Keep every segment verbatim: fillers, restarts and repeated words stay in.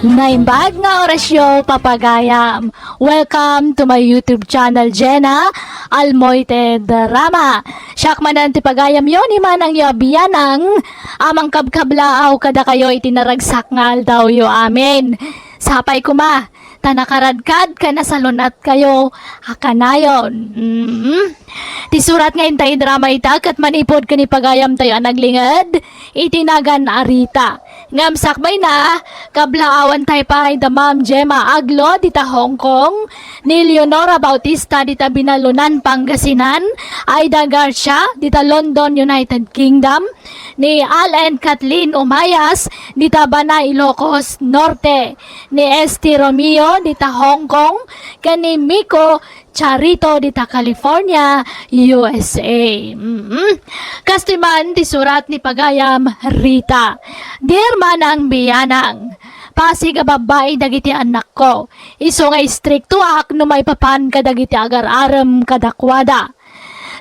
Naimbag nga orasyo, papagayam. Welcome to my YouTube channel, Jenna Almoite Drama. Siak manen ti pagayamyo ni manangyo a bianang a mangkabkablaaw kadakayo iti naragsak nga aldawyo. Amen. Sapay koma, ta nakaradkad ken nasalun-atkayo a kanayon. Mm. Ti surat nga inta idrama ita ket manipud ken ipagayamtayo a naglinged iti nagan a Rita. Ngem sakbayna, kablaawantay pay da Ma'am Gemma Aglo dita Hong Kong, ni Leonora Bautista dita Binalunan, Pangasinan, Aida Garcia dita London, United Kingdom, ni Al and Kathleen Umayas dita Bana, Ilocos Norte, ni Esty Romeo dita Hong Kong, ken ni Miko Charito dita California, U S A. Mm. Kastoy man ti surat ni pagayam Rita. Dear Manang Bianang, pasig a babbai dagiti annakko. Isu nga istriktoak no maipapan kadagiti agar-arem kadakuada.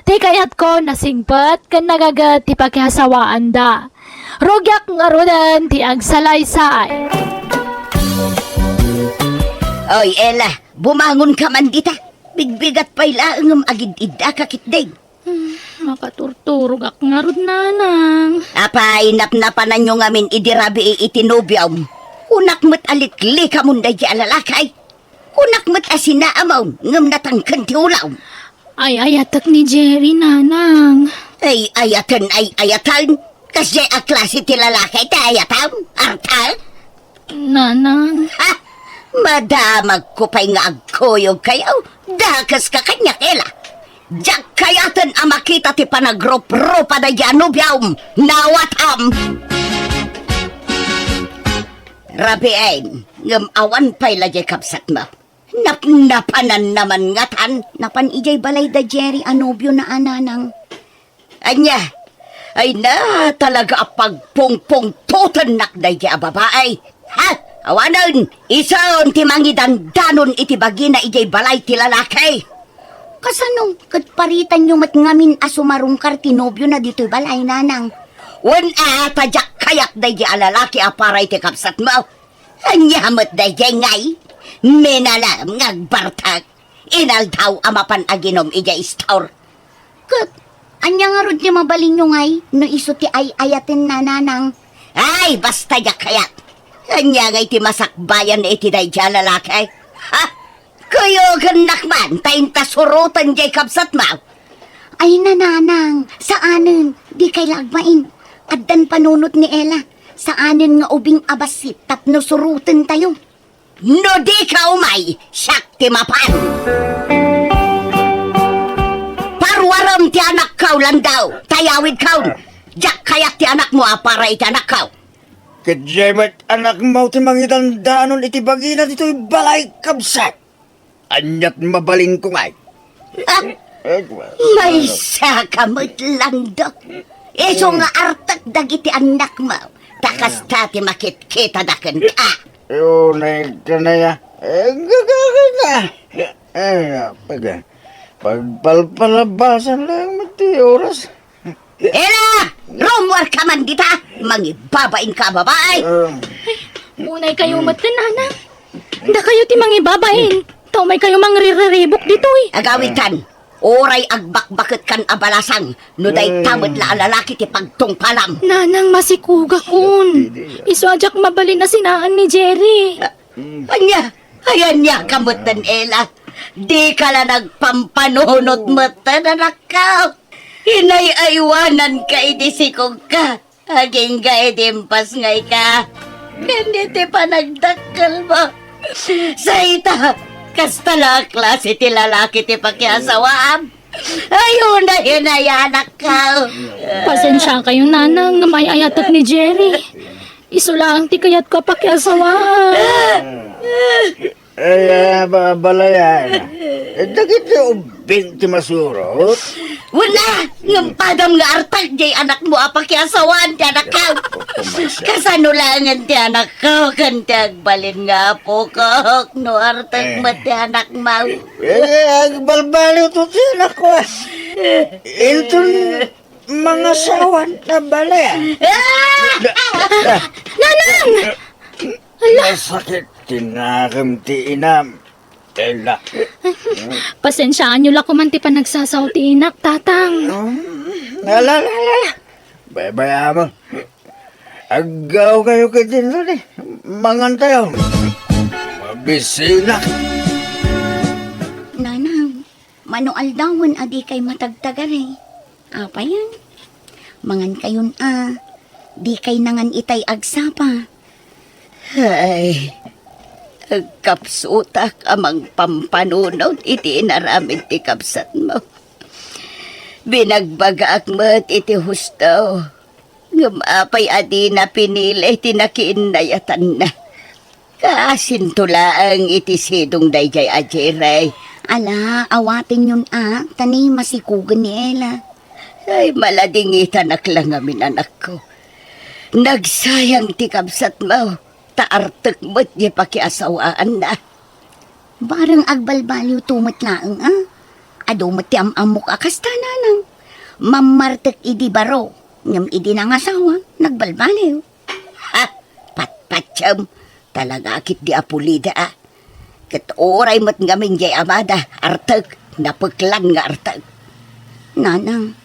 Ti kayatko, nasingpet ken nagaget ti pakiasawaanda. Rugiak ngaruden ti agsalaysay. Oy, Ella, bumangonka man dita. Bigbigat pay laeng ngem agid-iddaka ketdi. Hmm, makaturturogak ngarud, Nanang. Apay, napnapananyo ngamin idi rabii iti nobiom? Kunak met a liklikamon daydi a lalaki. Kunak met a sinaamon ngem natangken ti ulom. Ay-ayatek ni Jerry, Nanang. Ay-ayaten, ay-ayaten? Kasdiay a klase ti lalaki ti ayatam? Arta? Nanang. Ha? Madamagko pay nga agkuyogkayo. Dakeska kaniak, Ella. Diak kayaten a makita ti panagrup-rupa daydi a nobiom. Nawatam! Rabiin, ngem awan pay la diay kabsatmo. Napnapananna man ngatan. Napan idiay balay da Jerry a nobiona, Nanang. Ania? Ay na, talaga a pagpungpungtotennak daydi a babai. Ha? Awanen, isun ti mangidandanon iti bagina idiay balay ti lalaki. Kasano? Ket paritanyo met ngamin a sumarungkar ti nobiona ditoy balay, Nanang. Wen a, ta diak kayat daydi a lalaki a para iti kabsatmo. Ania met daydiay ngay? Minalem nga agbartek. Inaldaw a mapan aginom idiay istor. Ket ania ngarud ti mabalinyo ngay no isu ti ay-ayatenna, Nanang? Ay, basta diak kayat. Ania ngay ti masakbayan iti daydiay a lalaki? Ha? Kuyogennak man ta inta suroten diay kabsatmo. Ay, Nanang, saanen, dikay la agbain. Addan panunot ni Ella. Saanen nga ubing a bassit tapno surotentayo. No dika umay, siak ti mapan. Paruarem ti anakko, Landau, ta yawidko. Diak kayat ti anakmo a para iti anakko. Ket diay met anakmo ti mangidandanon iti bagina ditoy balay, kabsat. Aniat mabalinko ngay? Ah, maysaka met, Lando. Isu nga artek dagiti annakmo, ta kasta ti makitkitadakenka. Unay kanaya. Eh, gagana. Eh, pag-, pagpalpalabasan lang met ti oras. Ella! Rummuarka man dita! Mangibabainka a babai! Um. Ay, unaykayo met, Nanang. Dakayo ti mangibabain. Ta umaykayo mangriribok ditoy. Agawidkan. Uray agbakbaketkan a balasang no dayta met la a lalaki ti pagtungpalam. Nanang, masikugakon. Isu a diak mabalin a sinaan ni Jerry. Ah, ania? Ay, aniaka metten, Ella? Dika la nagpampanunot metten, anakko. Inay-aywananka idi sikogka, agingga idi impasngayka, ken iti panagdakkelmo. Sa ita, kasta la a klase ti lalaki ti pakiasawaam. Ay, unay, unay, anakko. Pasensiakayo, Nanang, ngem ay-ayatek ni Jerry. Isu laeng ti kayatko a pakiasawaan. Ay, ah, ba-, balay, ah. Eh, dagiti ubbing ti masurot? Wala! Ngem padam nga artak diay anakmo a pakiasawaan ti anakko. Kasano laengen ti anakko ken ti agbalin nga apokok no artak met ti anakmo? Eh, agbalbaliw to ti anakko, ah. Inton mangasawan na balay, ah. Ah! Nanang! Ala! Masakit ti nakem ti inam. Ella. Pasensiaanyo la koman ti panagsasao ti inak, Tatang. Hmm, ala, ala, ala, ala. Baybay-am. Aggaw kayo ket dinto ni. Mangan tayo. Mabisinak. Nanang, mano aldawen a dikay matagtagari. Apay a? Mangan kayon a, dikay nangan itay agsapa. Ay, agkapsutak a mangpampanunot iti inaramid ti kabsatmo. Binagbagaak met iti husto, ngem apay a dina pinili ti nakiinnayatanna? Kaasinto laeng iti sidong daydiay a Jerry. Ala, awatenyon a, ta ni masikugen ni Ella. Ay, maladingitanak la ngamin, anakko. Nagsayang ti kabsatmo, ta artek met diay pakiasawaanna. Bareng agbalbaliwto met laeng a. Adu met ti am-ammok a kasta, Nanang. Mammartek idi baro, ngem idi nangasawa, nagbalbaliw. Ha? Patpatiem, talaga ketdi a pulida a. Ket uray met ngamin diay amada, artek, napeklan nga artek. Nanang.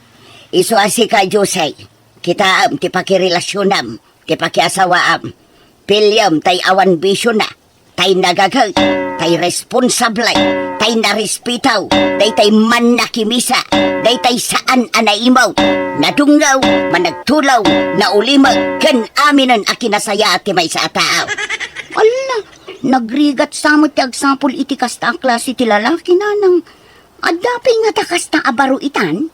Isu a sika, Jose, kitaem ti pakirelasionam, ti pakiasawaam. Piliem tay awan bisiona, tay nagaget, tay responsable, tay narespetaw, daytay mannakimisa, daytay saan a naimaw, nadungngaw, managtulaw, naulimek, ken aminen a kinasayaat ti maysa a tao. Ala, nagrigat sa met ti agsapul iti kasta a klase ti lalaki, Nanang. Adda pay ngata kasta a baro itan?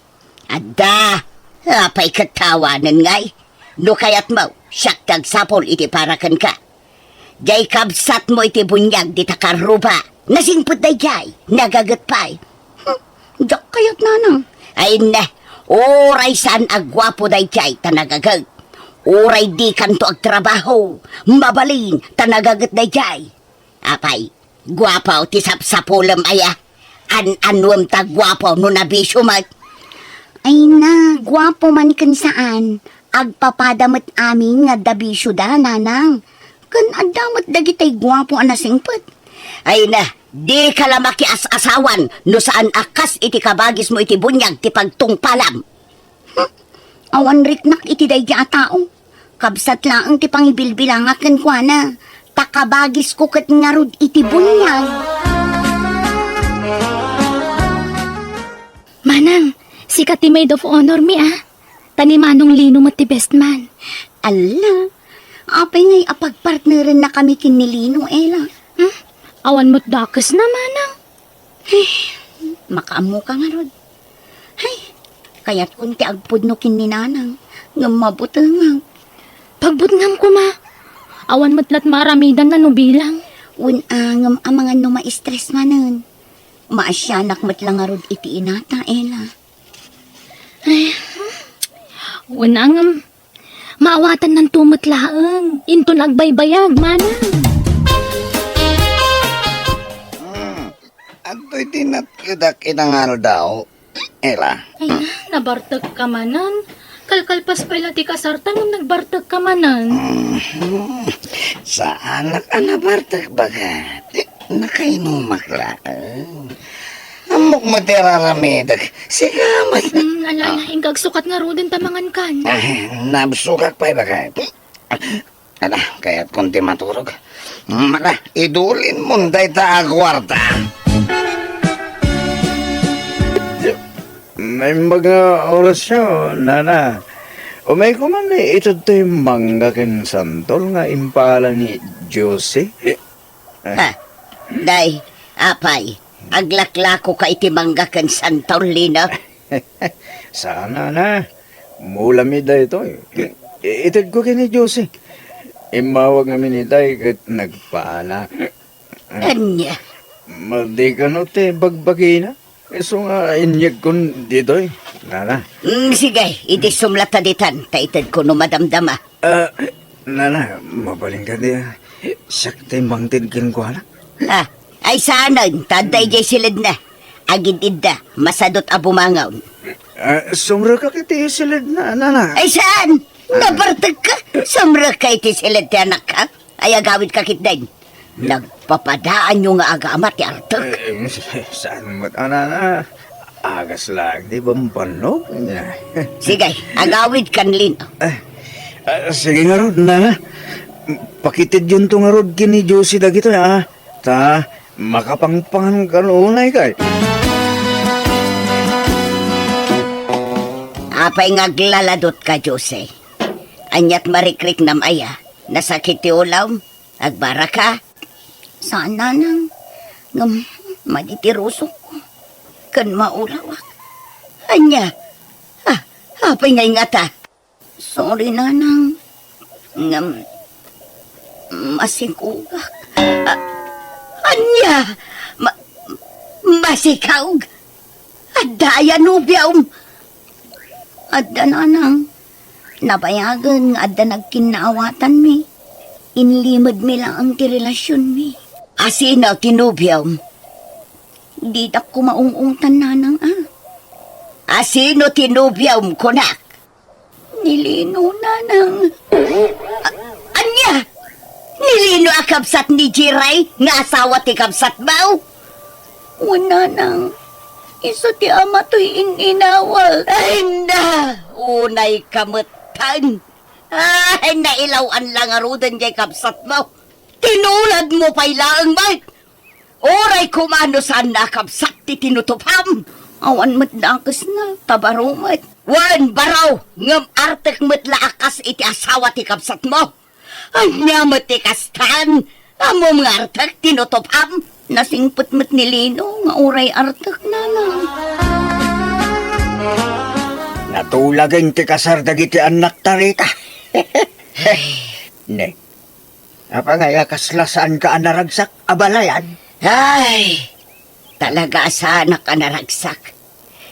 Adda. Apay ket ta awanen ngay? No kayatmo, siak ti agsapul iti para kenka. Diay kabsatmo iti buniag dita karruba. Nasingpet daydiay, nagaget pay. Hmm, diak kayat, Nanang. Ay ne, uray saan a guapo daydiay ta nagaget. Uray dikanto agtrabaho, mabalin ta nagaget daydiay. Apay, guapo ti sapsapulem aya? An-anuem ta guapo no nabisio met? Ay na, guapo man ken saan, agpapada met amin nga adda bisioda, Nanang. Ken adda met dagitay guapo a nasingpet. Ay na, dika la makias-asawan no saan a kas iti kabagismo iti buniag ti pagtungpalam. Hmm? Awan riknak iti daydi a tao. Kabsat laeng ti pangibilbilangak kenkuana, ta kabagisko ket ngarud iti buniag. Manang, sika ti maid of honor mi, a. Ta ni Manong Lino met ti best man. Alla, apay ngay a pagpartnerennakami ken ni Lino, Ella? Hmm? Awan met dakesna, Manang. Ay, makaammoka ngarud. Ay, kayatkon ti agpudno ken ni Nanang, ngem mabutengak. Pagbutngam koma, awan met lat maaramidanna no bilang. Wen a, ngem amangan no ma-stress manen. Maasianak met la ngarud iti inata, Ella. Ay, wen a, ngem maawatannanto met laeng. Inton agbaybayag, Manang. Hmm. Adtoy ti natkedak ita nga aldaw, Ella. Ay na, nabartekka manen. Kalkalpas pay la ti kasarta ngem nagbartekka manen. Hmm. Saanak a nabartek, baket. Nakainumak laeng. Ammok met ti araramidek. Sika met. Hmm, ala, ala, inka agsukat ngaruden ta mangankan. Ay, nabsukak pay, baket. Ala, kayatkon ti maturog. Ala, idulinmon dayta a kuarta. Naimbag nga orasyo, nana. Umayko man itud toy mangga ken santol nga impaala ni Josie. Ha? Day, apay, aglaklakoka iti mangga ken santol, Lino? Saan, nana. Mulami daytoy. Itedko ken ni Josie. Immawag ngamin itay ket nagpaala. Ania? Madi kano ti bagbagina? Isu nga inyegkon ditoy, nana. Mm, sige, idissumlata ditan, ta itedko no madamdama. Ah, nana, mabalin kadi, ah. Siak ti mangted kenkuana. Ah, ay saanen, ta adda idiay siledna. Agid-idda, masadut a bumangon. Ah, sumrekak iti siledna, nana. Ay saan? Nabartekka? Sumrekka iti siled ti anakka? Ay, agawidka ketdin. Nagpapadaanyo nga agama ti artek. Eh, saan met, anana? Agas lang ti bambannog. Sige, agawidkan, Lino. Eh, ah, sige ngarud, nana. Pakitedyonto ngarud ken ni Josie dagitoy, ah. Ta, makapangpangan kano unay kay. Apay nga aglaladutka, Josie? Aniat marikriknam aya? Nasakit ti ulam? Agbaraka? Saan, nanang. Ngem madi ti rusokko. Ken maulawak. Ania? Ah, apay nga ingata? Sorry, nanang. Ngem, masikogak. Ah, ania? Ma-, masikog? Adda aya nobiom? Adda, nanang. Nabayagen nga adda nagkinnaawatanmi. Inlimedmi laeng ti relasionmi. Asino ti nobiom? Ditak koma ung-ungtan, nanang, a. Asino ti nobiom, kunak? Ni Lino, nanang. A-, ania? Ni Lino a kabsat ni Jiray nga asawa ti kabsatmo? Wen, nanang. Isu ti ama toy in-inawat. Ay na! Unayka metten. Ay, nailaw-an la ngaruden jay kabsatmo. Tinuladmo pay laeng met. Uray koma no saanna a kabsat ti tinutupam. Awan met dakesna, ta baro met. Wen, baro, ngem artek met la a kas iti asawa ti kabsatmo. Ania met ti kastan? Ammom nga artek tinutupam? Nasingpet met ni Lino nga uray artek, nanang. Natulagen ti kasar dagiti annakta, Rita. Ne, apay nga kasla saanka a naragsak, abalayan? Ay, talaga a saanak a naragsak.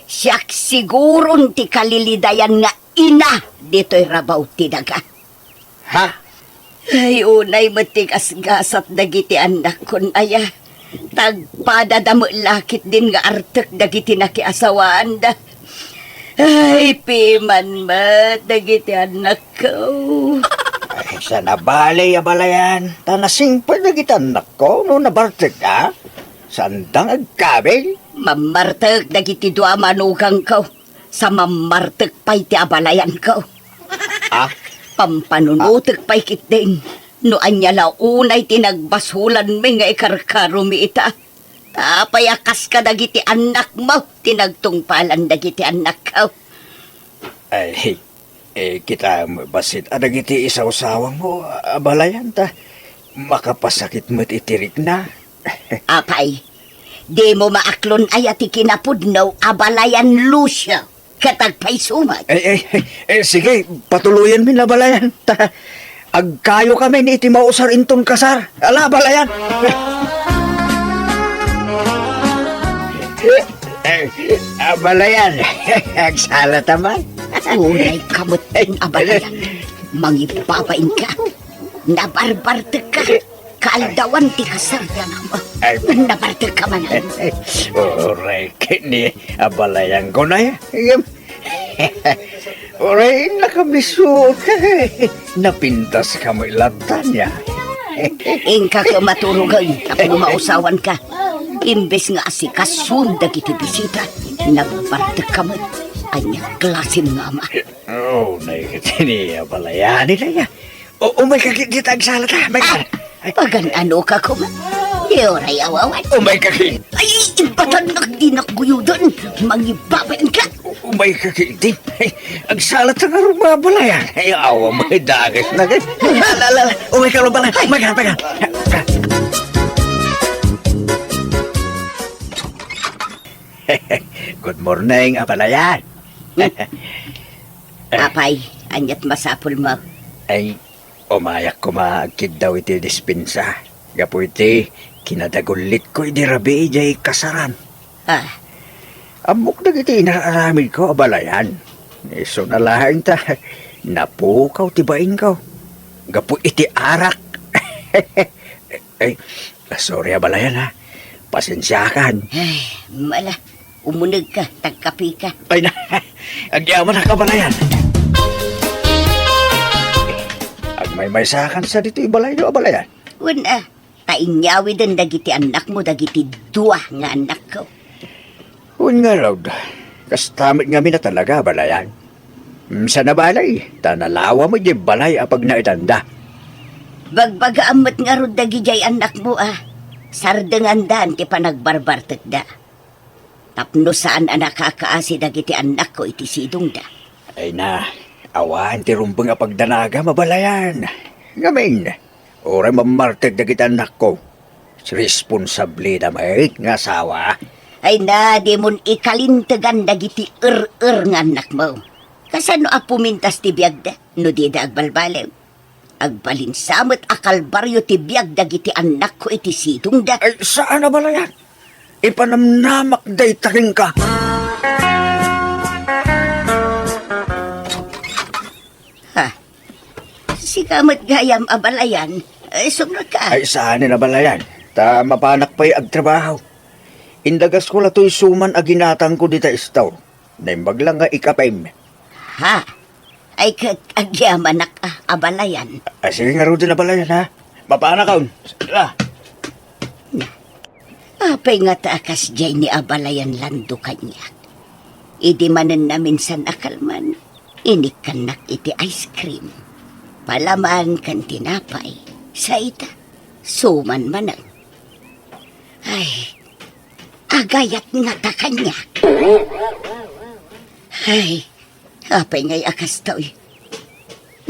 Siak siguron ti kalilidayan nga ina ditoy rabaw ti daga. Ha? Ay, unay met ti gasgasat dagiti annakkon aya. Tagpadada met la ketdin nga artek dagiti nakiasawaanda. Ay, piman met dagiti annakko. Ay, saan a bale, abalayan. Ta nasingpet dagiti annakko no nabartek, a? Saanda nga agkabil? Mammartek dagiti dua a manugangko. Sa mammartek pay ti abalayanko. Ah? Pampanunotek pay ketdin no ania la unay ti nagbasolanmi nga ikarkaromi ita. Ta apay a kas kadagiti annakmo ti nagtungpalan dagiti annakko. Ay, eh, kita bassit a dagiti isawsawangmo, abalayan ta makapasakit met iti rikna. Apay, dimo maaklon aya ti kinapudno, abalayan Lucio, ket agpayso met? Eh, eh, eh, sige, patuloyenmi, abalayan. Ta, agkayokamin iti mausar inton kasar. Ala, abalayan. Eh, abalayan. Agsalata man. Unayka met, abalayan. Mangibabainka. Nabarbartekka. Kaaldawan ti kasar ti anakmo. Ay. Nabartekka manen. Uray ket ni abalayanko, nay. Uray, nakabisuotka. Napintaska met latta, nia. Inka ket maturogen tapno mausawanka. Imbes nga asikasom dagiti bisita, nagbartekka met. Ania klasem nga ama? Oh, nay, ket ni abalayan, nay, a. O, umayka ketdi ta agsalata, umayka. Ah, pagan-anoka koma? Di uray awawan. Umayka ket. Ay, ibatannak, dinak guyoden. Mangibabainka. U-, umayka ketdi. Ay, agsalata ngarud, abalayan. Ay, awa, may dakesna ket. Ala, ala, ala. Umayka, abalayan. Ay. Umayka, umayka. Good morning, abalayan. Apay, aniat masapulmo? Ay, umayak koma agkiddaw iti dispensa. Gapu iti kinadagullitko idi rabii idiay kasaran. Ah. Ammok dagiti inar-aramidko, abalayan. Isuna laeng ta napukaw ti bainko. Gapu iti arak. Ay, sorry, abalayan, ha. Pasensiakan. Ay, mala. Umunegka, tagkapika. Ay na, agyamanak, abalayan. Agmay-, Maysakan sa ditoy balayyo, abalayan? Wen a, ta inyawiden dagiti annakmo dagiti dua nga annakko. Wen ngarud, kasta met ngamin a talaga, abalayan. Sa nabali, ta nalawa met diay balay a pagnaedanda. Bagbagaam met ngarud dagidiay annakmo a sardengandaan ti panagbarbartekda. Tapno saan a nakakaasi dagiti annakko iti sidongda. Ay na, awan ti rumbeng a pagdanagam, abalayan. Ngamin, uray mammartek dagiti annakko, responsable da met nga asawa. Ay na, dimon ikalintegan dagiti er-er nga annakmo. Kasano a pumintas ti biagda no dida agbalbaliw? Agbalin sa met a kalbario ti biag dagiti annakko iti sidongda. Ay, saan, abalayan. Ipanamnamak dayta kenka. Ha? Sika met gayam, abalayan. Eh, sumrekka. Ay, saan, abalayan. Ta mapanak pay agtrabaho. Indagasko la toy suman a ginatangko dita store. Naimbag lang nga ikapem. Ha? Ay, ket agyamanak a, abalayan. Ah, sige ngaruden, abalayan, ha? Mapanakon. Sala. Na, apay ngata a kasdiay ni abalayan Lando kaniak? Idi manen naminsan a kalman, inikkannak iti ice cream. Palaman ken tinapay. Sa ita, suman manen. Ay, agayat ngata kaniak. Ay, apay ngay a kastoy?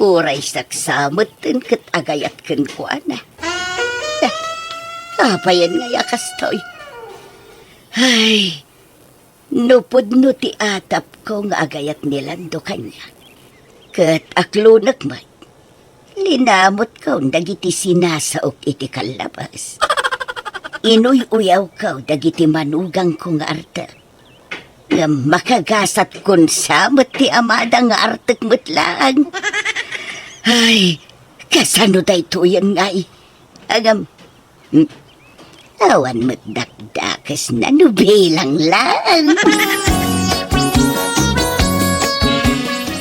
Uray saksametten ket agayat kenkuana. Apayen ngay a kastoy? Ay, no pudno ti atapko nga agayat ni Lando kaniak, ket aklonek met. Linamutkon dagiti sinasaok iti kallabas. Inuy-uyawko dagiti manugangko nga artek. Ngem makagasatkon sa met ti amada nga artek met laeng. Ay, kasano daytoyen ngay? Ngem, hmm, awan met dakdakesna no bilang laeng.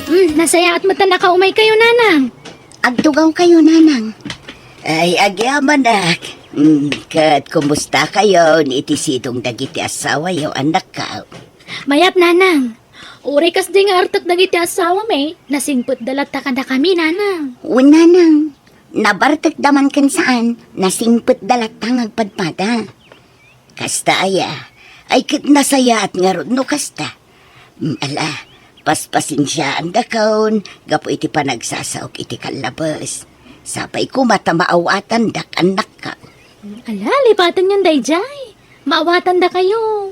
Hmm, nasayaat met a nakaumaykayo, Nanang. Agtugawkayo, Nanang. Ay, agyamanak. Hmm, ket kumustakayon iti sidong dagiti asawayo, annakko? Mayat, Nanang. Uray kasdi nga artek dagiti asawami, nasingpetda latta kadakami, Nanang. Wen, Nanang. Nabartekda man ken saan, nasingpetda latta nga agpadpada. Kasta aya, ay ket nasayaat ngarud no kasta. Mm, ala, paspasensiaandakon gapu iti panagsasaok iti kallabes. Sapay koma ta maawatandak, annakko. Ala, lipatenyon daydiay. Maawatandakayo.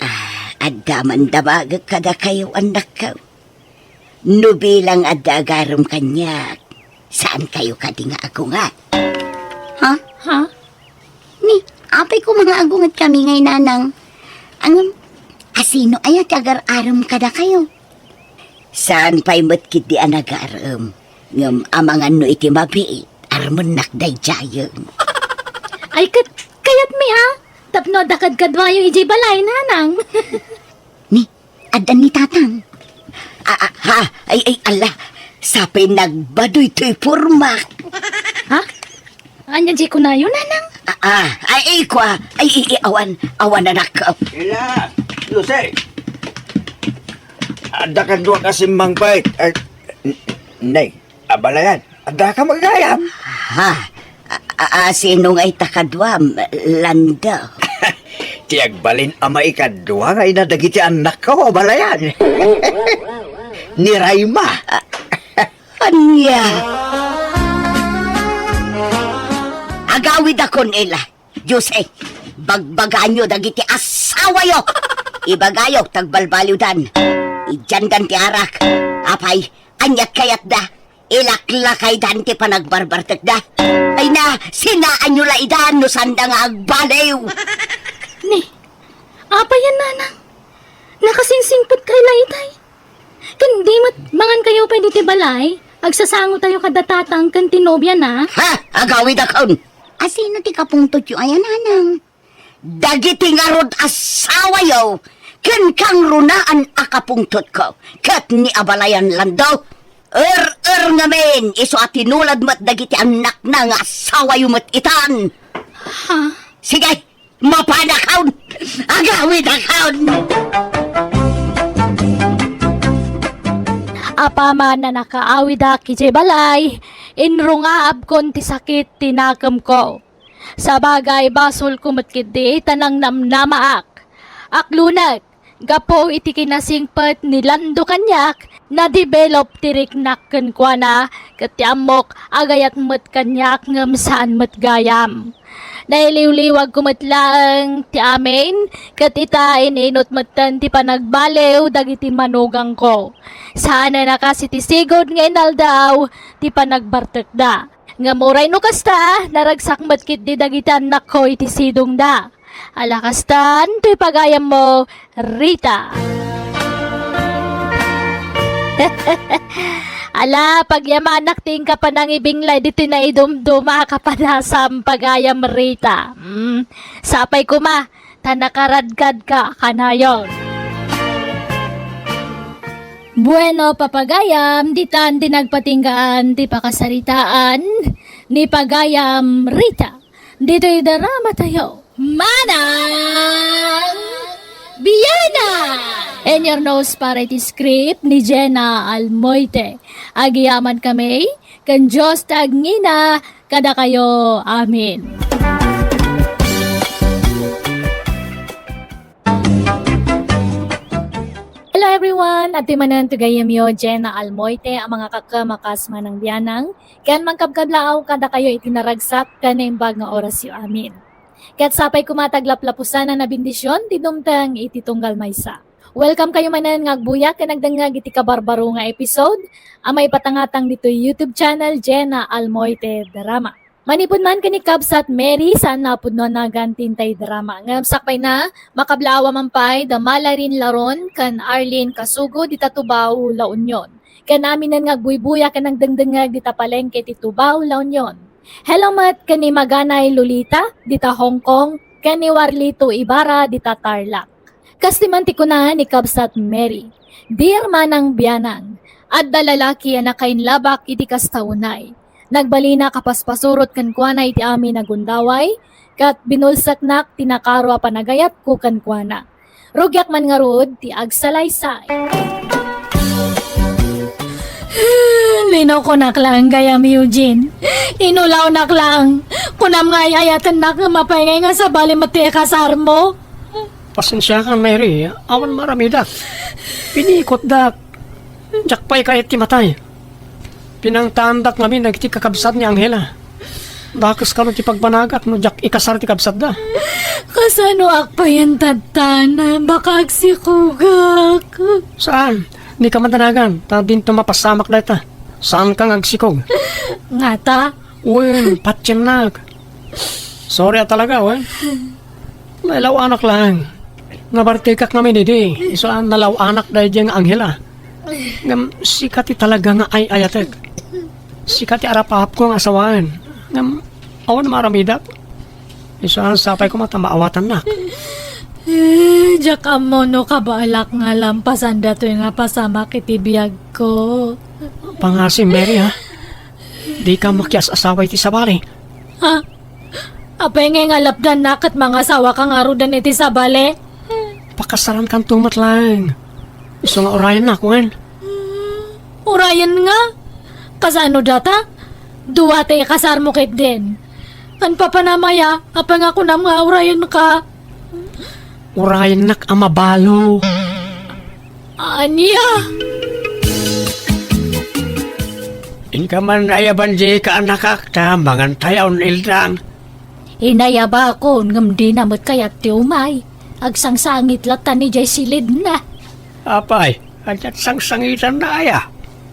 Ah, adda man damagek kadakayo, annakko. No bilang adda agarem kaniak, saankayo kadi nga agunget? Ha? Ha? Ni, apay koma nga agungetkami ngay, Nanang? Ngem, asino aya ti agar-arem kadakayo? Saan pay met ketdi a nagarem, ngem amangan no iti mabiit, armennak daydiayen. Ay, ket, kayatmi a, tapno adda kadkaduayo idiay balay, Nanang. Ni, adda ni Tatang. Ah, ah, ha? Ay, ay, ala. Sapay nagbadoy toy pormak. Ha? Ania diay kunayo, Nanang? Ah, ah, ay, ay, kua. Ay, ay, ay, awan, awan, anak. Ila, Jose. Adda kadua ka simmangpet. Ay, n-, nay, abalayan. Adda ka magayam? Ha? A, a, a, sino nga ita kaduam, Lando? Ti agbalin a maikadua nga ina dagiti annakko, abalayan. Ni Raima. A, ania? Agawidakon, ila. Jose, bagbagaanyo dagiti asawayo. Ibagayo, tagbalbaliwdan. Idiandan ti arak. Apay, aniat kayatda? Ilaklakaydan ti panagbarbartekda. Ay na, sinaanyo la idan no sanda nga agbaliw. Ni, apayen, Nanang? Nakasingsingpet kay la itay. Ken di met mangankayo pay diti balay, agsasangotayo kada Tatang ken ti nobiana. Ha? Agawidakon! Asino ti kapungtotyo aya, Nanang? Dagiti ngarud asawayo ken kangrunaan a kapungtotko ket ni abalayan Lando, er, ngamin, isu a tinulad met dagiti annakna nga asawayo met itan. Ha? Sige, mapanakon! Agawidakon! Apaman a nakaawidak idiay balay, inrungaabkon ti sakit ti nakemko. Sabagay, basolko met ketdi ta nangnamnamaak. Aklunek, gapu iti kinasingpet ni Lando kaniak, na-develop ti riknak kenkuana, ket ti ammok, agayat met kaniak ngem saan met gayam. Nailiwliwagko met laeng ti amin, ket ita, in-inut metten ti panagbaliw dagiti manugangko. Saanen a kas iti sigud nga inaldaw ti panagbartekda. Ngem uray no kasta, naragsak met ketdi dagiti annakko iti sidongda. Ala kastan, toy pagayammo, Rita. Ala, pagyamanak ti inka panangibinglay ditoy naidumduma a kapadasam, pagayam Rita. Mm, sapay koma, ta nakaradkadka kanayon. Bueno, papagayam, ditan ti nagpatinggaan ti pakasaritaan ni pagayam Rita. Ditoy drama tayo. Manang Biana! And your nose para iti script ni Jenna Almoite. Agiyaman kami, ken Dios ti agngina kadakayo. Amen. Hello everyone! Adtoy manen ti gayyemyo, Jenna Almoite, a mangikakam a kas Manang Bianang, ken mangkabkablaaw kadakayo iti naragsak ken naimbag nga orasyo amin. Ket sapay koma ti aglaplapusan a bendision ti dumteng iti tunggal maysa. Welcome kayo manen nga agbuya ken agdengngeg iti kabarbaro nga episode a maipatangatang ditoy YouTube channel, Jenna Almoite Drama. Manipud man ken ni Kabsat Mary, saan a pudno a nagan ti intay drama. Ngem sakbayna, makablaawa man pay da Malarin Laron ken Arlene Kasugo dita Tubao, La Union. Ken aminen nga agbuybuya ken agdengdengngeg dita palengke ti Tubao, La Union. Hello met ken ni Maganay Lolita dita Hong Kong ken ni Warlito Ibarra dita Tarlac. Kas ti man ti kuna ni Kabsat Mary, "Dear Manang Bianang, adda lalaki a nakainlabak iti kasta unay. Nagbalinak a paspasurot kenkuana iti amin a gundaway, ket binulseknak ti nakaro a panagayatko kenkuana. Rugiak man ngarud ti agsalaysay." Linokonak laeng gayam, Eugene. Inulawnak laeng. Kunam nga ay-ayatennak ngem apay ngay nga sabali met ti ikasarmo? Pasensiakan, Mary. Awan maaramidak. Pinikotdak. Diak pay kayat ti matay. Pinangtaandak ngamin dagiti kakabsat ni Angela. Dakes kano ti pagbanagak no diak ikasar ti kabsatda. Kasanoak payen tatta? Baka agsikogak. Saan? Dika madanagan, ta dinto mapasamak dayta. Saanka nga agsikog. Ngata? Wen, patiennak. Sorry a talaga, wen. Nalaw-anak laeng. Nabartekak ngamin idi. Isu a nalaw-anak daydiay nga Angela. Ngem sika ti talaga nga ay-ayatek. Sika ti arapapko nga asawaen. Ngem awan maaramidak. Isu a sapay koma ta maawatannak. Eh, diak ammo no kabaelak nga lampasan datoy nga pasamak iti biagko. Pangasim, Mary, ha? Dika makias-asawa iti sabali. Ha? Apay ngay nga lapdanna ket mangasawaka ngaruden iti sabali? Pakasarankanto met laeng. Isu nga urayennak, wen? Urayen nga? Kasano data? Dua ti ikasarmo ketdin. Ken papanam aya, apay nga kunam nga urayenka? Urayennak a mabalo. Ania? Inka man ayaban di kaanakak ta mangantayon, Ildang. Inayabakon ngem dina met kayat ti umay. Agsangsangit latta idiay silidna. Apay, ania't sangsangitanna aya?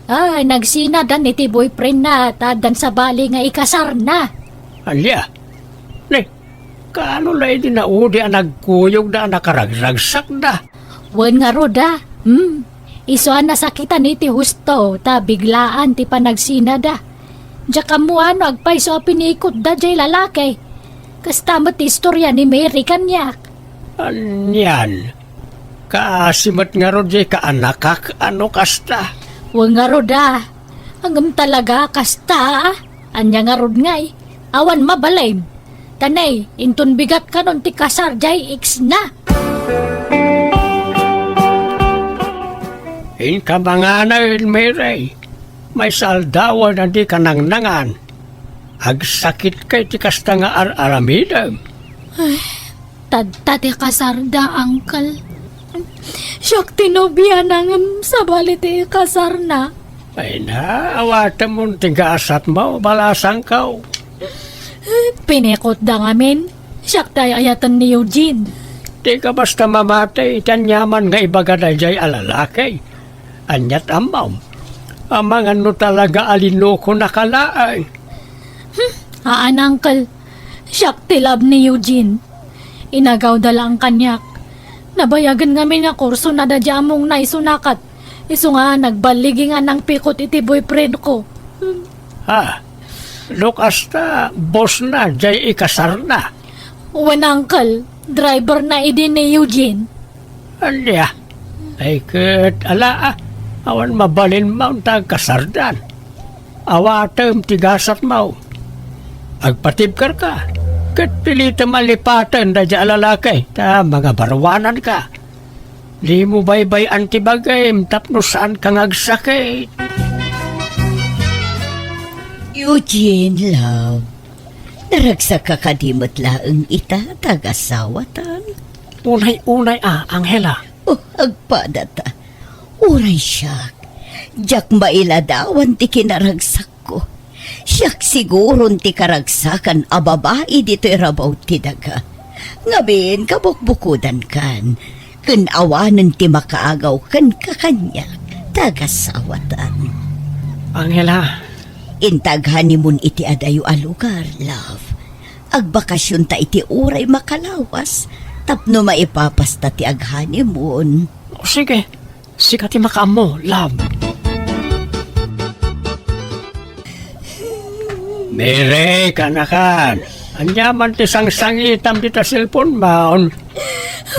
Ay, nagsinadan iti boyfriendna ta addan sabali nga ikasarna. Ania? Ne, kaano la idi naudi a nagkuyogda a nakaragragsakda? Wen ngarud a, hmm, isu a nasakitan iti husto ta biglaan ti panagsinada. Diak ammo no agpayso a pinikotda diay lalaki. Kasta met ti istorya ni Mary kaniak. Anian? Kaasi met ngarud diay kaanakak a no kasta? Wen ngarud a, Ngem talaga kasta, a? Ania ngarud ngay? Awan mabalin. Tanay, inton bigat kanon ti kasar jay ex na. Inka manganen, Mary. Maysa aldawen a dika nangnangan. Agsakitka iti kasta nga ar-aramidem. Ay, tadta ti kasarda, Uncle. Siak ti nobiana ngem sabali ti ikasarna. Ay na, awatemon ti gasatmo, balasangko. Pinikotda ngamin. Siak ti ay-ayaten ni Eugene. Dika basta mamati iti aniaman nga ibaga daydiay a lalaki. Aniat ammom? Amangan no talaga a linukonaka laeng. Hmm, haan, Uncle. Siak ti love ni Eugene. Inagawda laeng kaniak. Nabayagen ngamin nga kurso na da di among naisunakat. Isu nga nagballigi nga nangpikot iti boyfriend ko. Hmm. Ha? No kasta, boss na, jay ikasar na. Wen, Uncle. Driver na idi ni Eugene. Ania? Ay ket ala, ah, awan mabalinmo ta agkasardan. Awatem ti gasatmo. Agpatibkerka, ket pilitem a lipaten daydiay a lalaki ta mangabaruananka. Dimo baybay-an ti bagim tapno saanka nga agsakit. Eugene, love, naragsakka kadi met laeng ita ta agasawatan? Unay-unay a, Angela. Oh, agpadata. Uray siak, diak mailadawan ti kinaragsakko. Siak siguron ti karagsakan a babai ditoy rabaw ti daga. Ngamin, kabukbukodankan, ken awanen ti makaagaw kenka kaniak, ta agasawatan. Angela. Inta aghoneymoon iti adayo a lugar, love. Agbakasionta iti uray makalawas tapno maipapasta ti aghoneymoon. O, sige. Sika ti makaammo, love. Mary, kaanakan. Ania man ti sangsangitam dita cellphone-mon?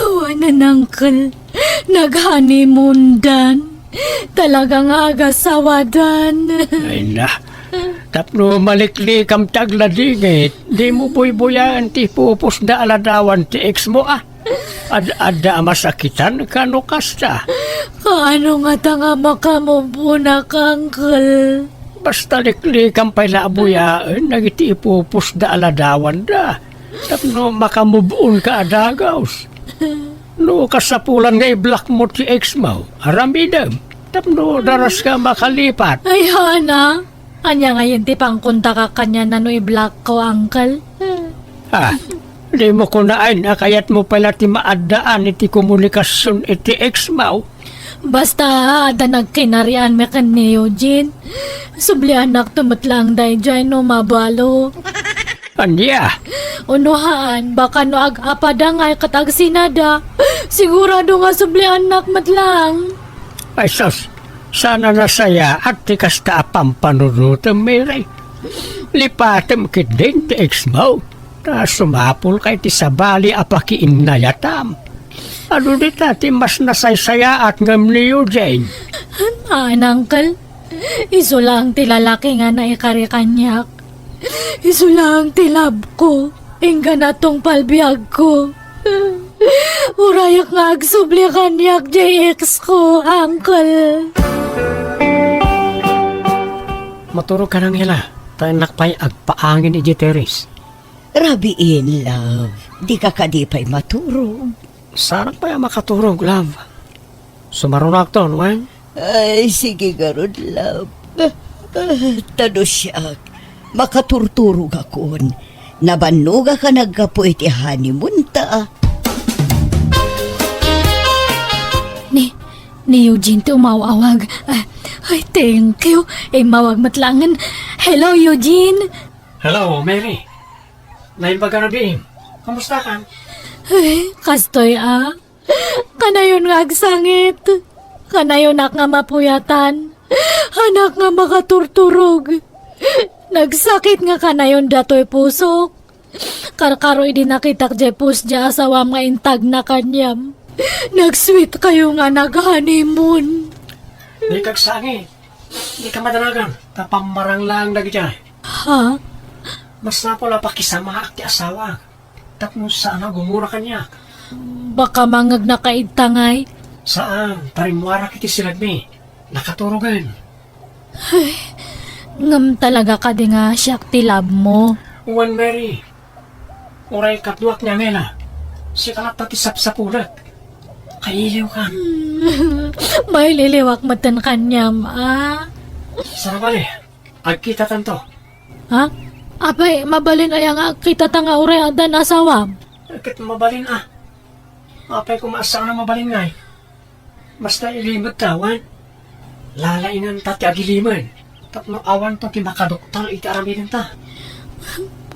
Awanen, Uncle. Nag-honeymoon-dan. Talaga nga agasawadan. Ay na. Tapno maliklikam ti agladingit, dimo buybuyaen ti ipupusda a ladawan ti ex-mo, ah. Ad-adda a masakitanka no kasta. Kaano ngata nga makamove-onak, Uncle? Basta liklikam pay la a buyaen dagiti ipupusda a ladawanda tapno makamove-onka a dagus. No kasapulan nga i-block-mo ti ex-mo, aramidem tapno daraska makalipat. Ay, haan. Ania ngayen ti pangkontakak kaniana no i-block-ko, Uncle? Ha? Dimo kunaen a kayatmo pay la ti maaddaan iti komunikasion iti ex-mo? Basta, adda nagkinarianmi ken ni Eugene. Subliannakto met laeng daydiay no mabalo. Ania? Uno haan, baka no ag-apada ngay ket agsinada, sigurado nga subliannak met laeng. Ay sus, saan a nasayaat ti kasta a pampanunotem, Mary. Lipatem ketdin ti ex-mo, ta sumapulka iti sabali a pakiinnayatam. Adu dita ti mas nasaysayaat ngem ni Eugene? Haan, Uncle. Isu laeng ti lalaki nga naikari kaniak. Isu laeng ti love-ko, inggana tungpal biagko. Urayak nga agsubli kaniak diay ex-ko, Uncle. Maturogkan, Angela, ta innak pay agpaangin idiay terrace. Rabiin, love. Dika kadi pay maturog? Saanak pay a makaturog, love. Sumarunakton, wen? Ay, sige ngarud, love. Ah, ah, ta no siak, makaturturogakon. Nabannogak a naggapu iti honeymoon-ta. Ni, ni Eugene ti umaw-awag. Ah, ay, thank you. Immawag met laengen. Hello, Eugene. Hello, Mary. Naimbag a rabiim. Kamustakan? Ay, kastoy a. Kanayon nga agsangit. Kanayonak nga mapuyatan. Haanak nga makaturturog. Nagsakit nga kanayon datoy pusok. Karkaro idi nakitak diay post diay asawam nga intagna kaniam. Nag-sweet kayo nga nag-honeymoon. Dika agsangit. Dika madanagan, ta pammarang laeng dagitoy. Ha? Masapul a pakisamaak ti asawaak tapno saan a gumura kaniak. Baka mangngegna ka ita ngay? Saan, ta rimmuarak iti sinagmi. Nakaturogen. Ngem talaga kadi nga siak ti love mo? Wen, Mary. Uray kaduak ni Angela. Sika latta ti sapsapulek. Kailiwka. Maililiwak metten kaniam, a? Saan a bale, agkitatanto. Ha? Apay, mabalin aya nga agkitata nga uray addan asawam? Ket mabalin a. Apay koma a saan a mabalin ngay? Basta ilimedta, wen? Lalainanta ti agilimed tapno awanto ti makaduktal iti aramidenta.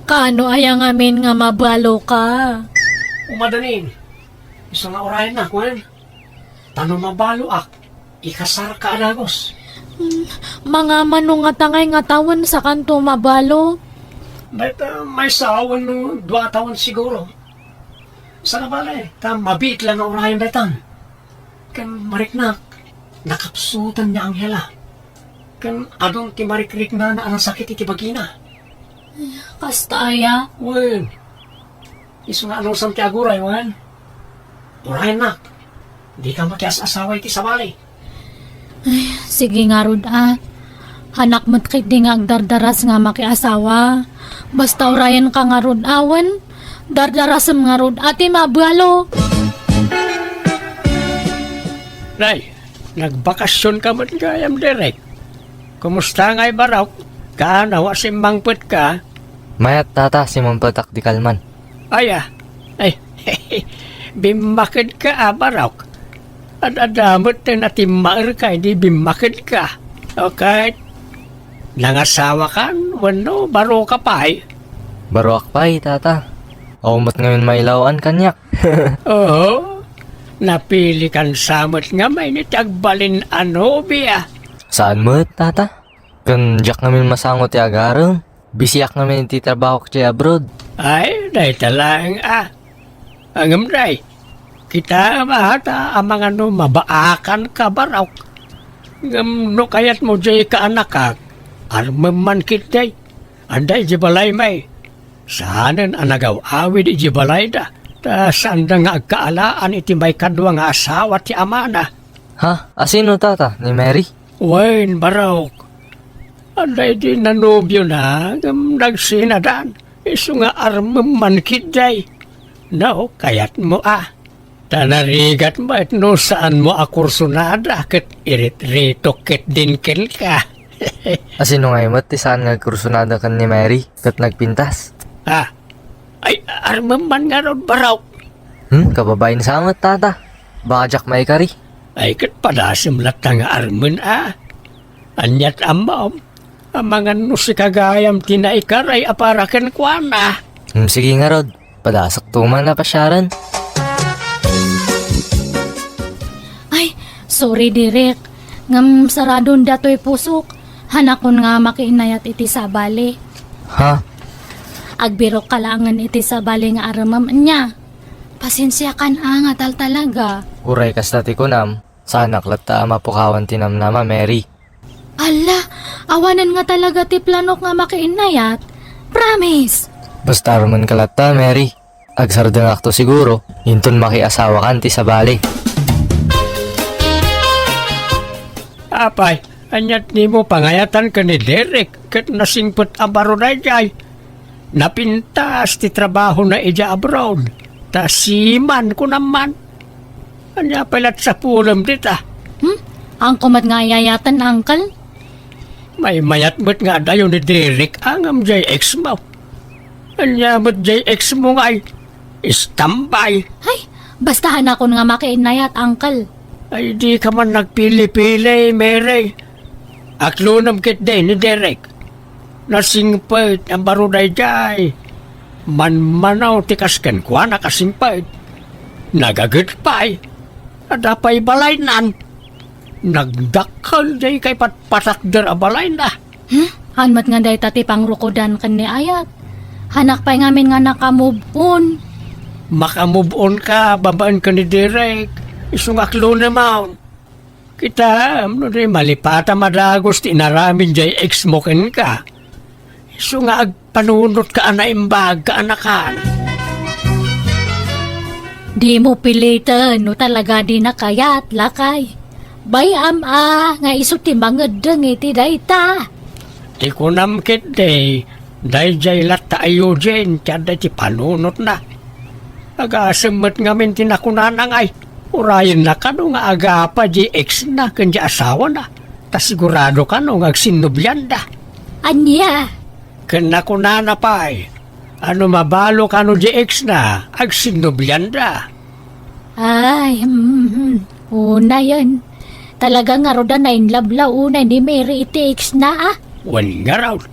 Kaano aya ngamin nga mabaloka? Umadanin. Isu nga urayennak, wen? Ta no mabaloak, ikasarka a dagus. Hmm, mangamano ngata ngay nga tawen sakanto mabalo? Dayta maysa wenno dua a tawen siguro. Saan a bale, ta mabiit la nga urayen daytan. Ken mariknak, nakapsutan ni Angela. Ken adun ti marikriknana a nasakit iti bagina. Kasta aya? Wen. Isu nga anusam ti aguray, wen? Urayennak, dika makias-asawa iti sabali. Ay, sige ngarud a. Hanak met ketdi nga agdardaras nga makiasawa. Basta urayenka ngarud a, wen? Dardarasem ngarud a ti mabalo. Nay, nagbakasionka met gayam, Derek. Kumusta ngay, Barok? Kaano a simmangpetka? Mayat, tata, simmangpetak di kalman. Aya, ay, bimmakedka a, Barok. Ad-adda met ti natimmaerka idi bimmakedka. Okay. Nangasawakan wenno baroka pay? Baroak pay, tata. Awan met ngamin mailawan kaniak. Oo. Napilikan sa met ngamin iti agbalin a nobia. Saan met, tata? Ken diak ngamin masango ti agarem. Bisiak ngamin iti trabahok diay abroad. Ay, dayta laeng a. Ngem day, kitaem a ta amangan no mabaakanka, Barok. Ngem no kayatmo diay kaanakak, armem man ketdi. Adda idiay balaymi. Saanen a nagaw-awid idiay balayda, ta saanda nga agkaalaan iti maikadua nga asawa ti amana. Ha? Asino, tata? Ni Mary? Wen, Barok. Adda idi nanobiona, ngem nagsinadan. Isu nga armem man ketdi. No, kayatmo a. Ta narigat met no saanmo a kursunada ket irit-ritok ketdin kenka. Asino ngay met ti saan nga agkursunada ken ni Mary ket nagpintas? Ah, ay, armem man ngarud, Barok. Hmm, kababain sa met, tata. Baka diak maikari. Ay, ket padasem latta nga armen a. Aniat ammom, amangan no sika gayam ti naikaray a para kenkuana. Hmm, sige ngarud. Padasakto man a pasiaren. Ay, sorry, Derek. Ngem saradon datoy pusok. Hanakon nga makiinayat iti sabali. Ha? Agbirokka laengen iti sabali nga aremem ania. Pasensiakan a nga taltalaga. Uray kasta ti kunam, saanak latta a mapukawan ti namnama, Mary. Alla, awanen nga talaga ti planok nga makiinnayat. Promise! Basta armenka latta, Mary. Agsardengakto siguro, inton makiasawakan ti sabali. Apay, aniat dimo pangayatan ken ni Derek ket nasingpet a baro daydiay? Napintas ti trabahona idiay abroad, ta seaman, kunam man. Ania pay lat sapulem dita? Hmm? Haanko met nga ayayatan, uncle? Maymayat met nga adayo ni Derek a ngem diay ex mo. Ania met diay ex mo ngay? Istambay. Ay, basta hanakon nga makiinnayat, uncle. Ay, dika man nagpili-pili, Mary. Aklonem ketdi ni Derek. Nasingpet a baro daydiay. Manmanaw ti kas kenkuana a singpet. Nagaget pay. Adda pay balaynan. Nagdakkel diay kaipatpatakder a balayna. Hmm? Haan met nga dayta ti pangrukodan ken ni ayat. Hanak pay ngamin nga naka-move on. Maka-move on ka babaen ken ni Derek. Isu nga aklonem. Kitaem no di malipata madagus ti inaramid jay ex mo kenka. Isu nga agpanunotka a naimbag, kaanakan. Dimo piliten no talaga di nakayat, lakay. Bay-am a nga isu ti mangeddeng iti dayta. Ti kunam ketdi, daydiay latta a Eugene ti adda iti panunotna. Agasem met ngamin ti nakunana ngay, urayenna kano nga agapa di ex-na ken di asawana, ta sigurado kano nga agsinnobianda. Ania? Ken nakunana pay, a no mabalo kano di ex-na, agsinnobianda. Ay, hmm, hmm. Unayen. Talaga ngarud a nainlablaw unay ni Mary iti ex-na, a? Wen ngarud.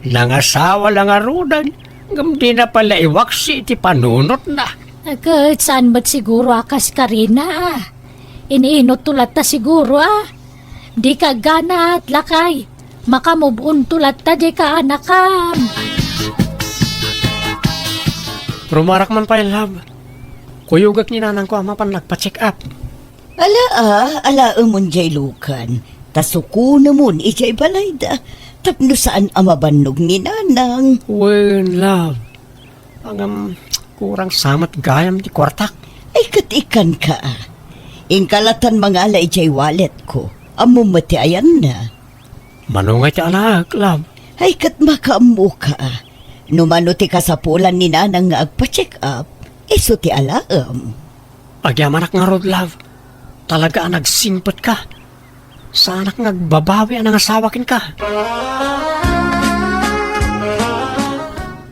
Nangasawa la ngaruden, ngem dina pay la iwaksi iti panunotna. Ket saan met siguro a kas karina, a? Iniinotto latta siguro, a? Dika agganat, lakay. Makamove on to latta dika, anakam. Rumarak man pay, love. Kuyogak ni nanangko a mapan nagpa-check up. Ala, a, alaemon jay lukan. Ta sukonemon idiay balayda. Tapno saan a mabannog ni nanang. Wen, love. Ngem, kurang sa met gayam ti kuartak. Ay, ket ikkanka, a. Inka lattan mangala idiay walletko. Ammom met ti ayanna. Mano ngay ti alaek, love? Ay, ket makaammoka, a. No mano ti kasapulan ni nanang nga agpa-check up, isu ti alaem. Agyamanak ngarud, love. Talaga a nagsingpetka. Saanak nga agbabawi a nangasawa kenka.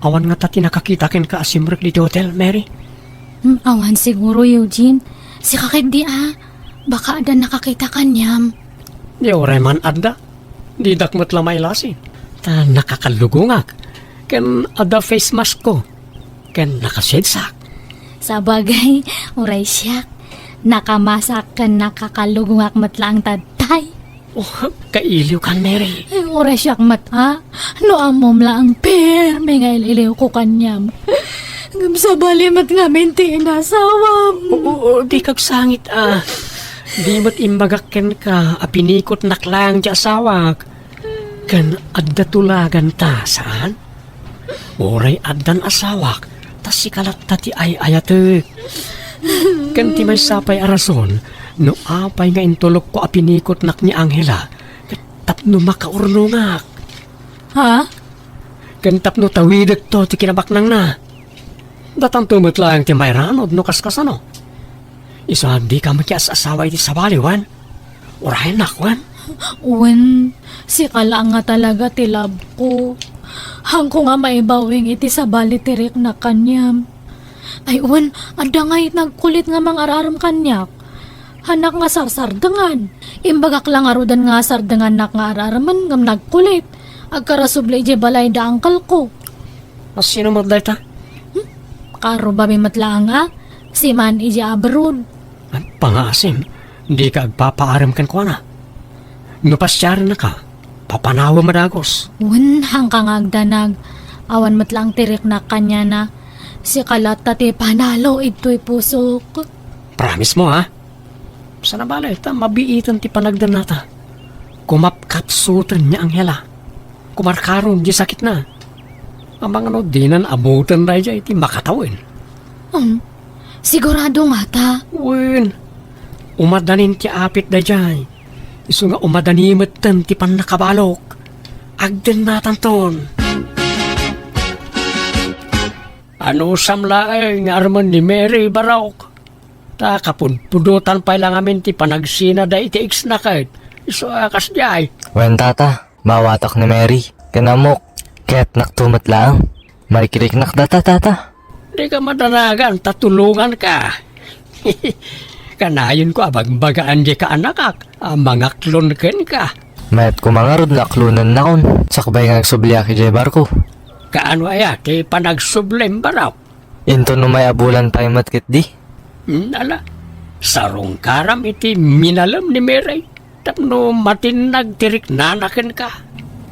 Awan ngata ti nakakita kenka a simrek ditoy hotel, Mary? Hmm, awan siguro, Eugene. Sika ketdi, a. Baka adda nakakita kaniam. Di uray man adda. Didak met la mailasin. Ta nakakalugongak. Ken adda face mask ko. Ken nakashades-ak. Sabagay, uray siak. Nakamask ken nakakalugongak met laeng ta tay. Oh, kailiwkan, Mary. Ay, uray siak met, a. No ammom laeng permi nga il-iliwko kaniam. Ngem sabali met ngamin ti inasawam. Oo, oo, dika agsangit, a. Di met imbagak kenka a pinikotnak laeng ti asawak. Ken adda tulaganta, saan? Uray addan asawak, ta sika latta ti ay-ayatek. Ken ti maysa pay a rason no apay nga intulokko a pinikotnak ni Angela, ket tapno makaurnongak. Ha? Ken tapno tawidekto ti kinabaknangna. Datanto met laeng ti mairanod no kaskasano. Isu a dika makias-asawa iti sabali, wen? Urayennak, wen? Wen, sika laeng nga talaga ti love ko. Haanko nga maibawing iti sabali ti riknak kaniam. Ay, wen, adda ngay nagkulit nga mangar-arem kaniak. Haanak nga sarsardengan. Imbagak la ngaruden nga sardengannak nga ar-aremen ngem nagkulit. Agkarasubli idiay balay da uncle ko. A, sino met dayta? Hmm? Kaarrubami met laeng a, siman idiay abroad. Ay, pangngaasim, dika agpapaarem kenkuana. No pasiarennaka, papanawem a dagus. Wen, haanka nga agdanag. Awan met laeng ti riknak kaniana. Sika latta ti panalo idtoy pusok. Promise mo, ha? Sana bale, ta mabiiten ti panagdennata. Kumapkapsuten ni Angela. Kumarkaron di sakitna. Amangan no dinan ammuten daydiay ti makatawen. Um, sigurado ngata? Wen, umadanin ti apit daydiay. Isu nga umadani metten ti pannakabalok. Agdennatanton. Anusam laeng nga armen ni Mary, Barok. Ta kapudpudotan pay la ngamin ti panagsina daydi ex-na ket isu a kasdiay. Wen, tata, maawatak ni Mary. Ken ammok, kayatnakto met laeng. Marikiriknak data, tata. Dika madanagan ta tulonganka. Kanayonko a bagbagaan diay kaanakak a mangaklon kenka. Mayat koma ngarud nga aklonennakon, sakbay nga agsubliak idiay barko. Kaano aya ti panagsublim, Barok? Inton umay a bulan pay met ketdi. Hmm, ala, sarungkaram iti minalem ni Mary tapno matinnag ti riknana kenka.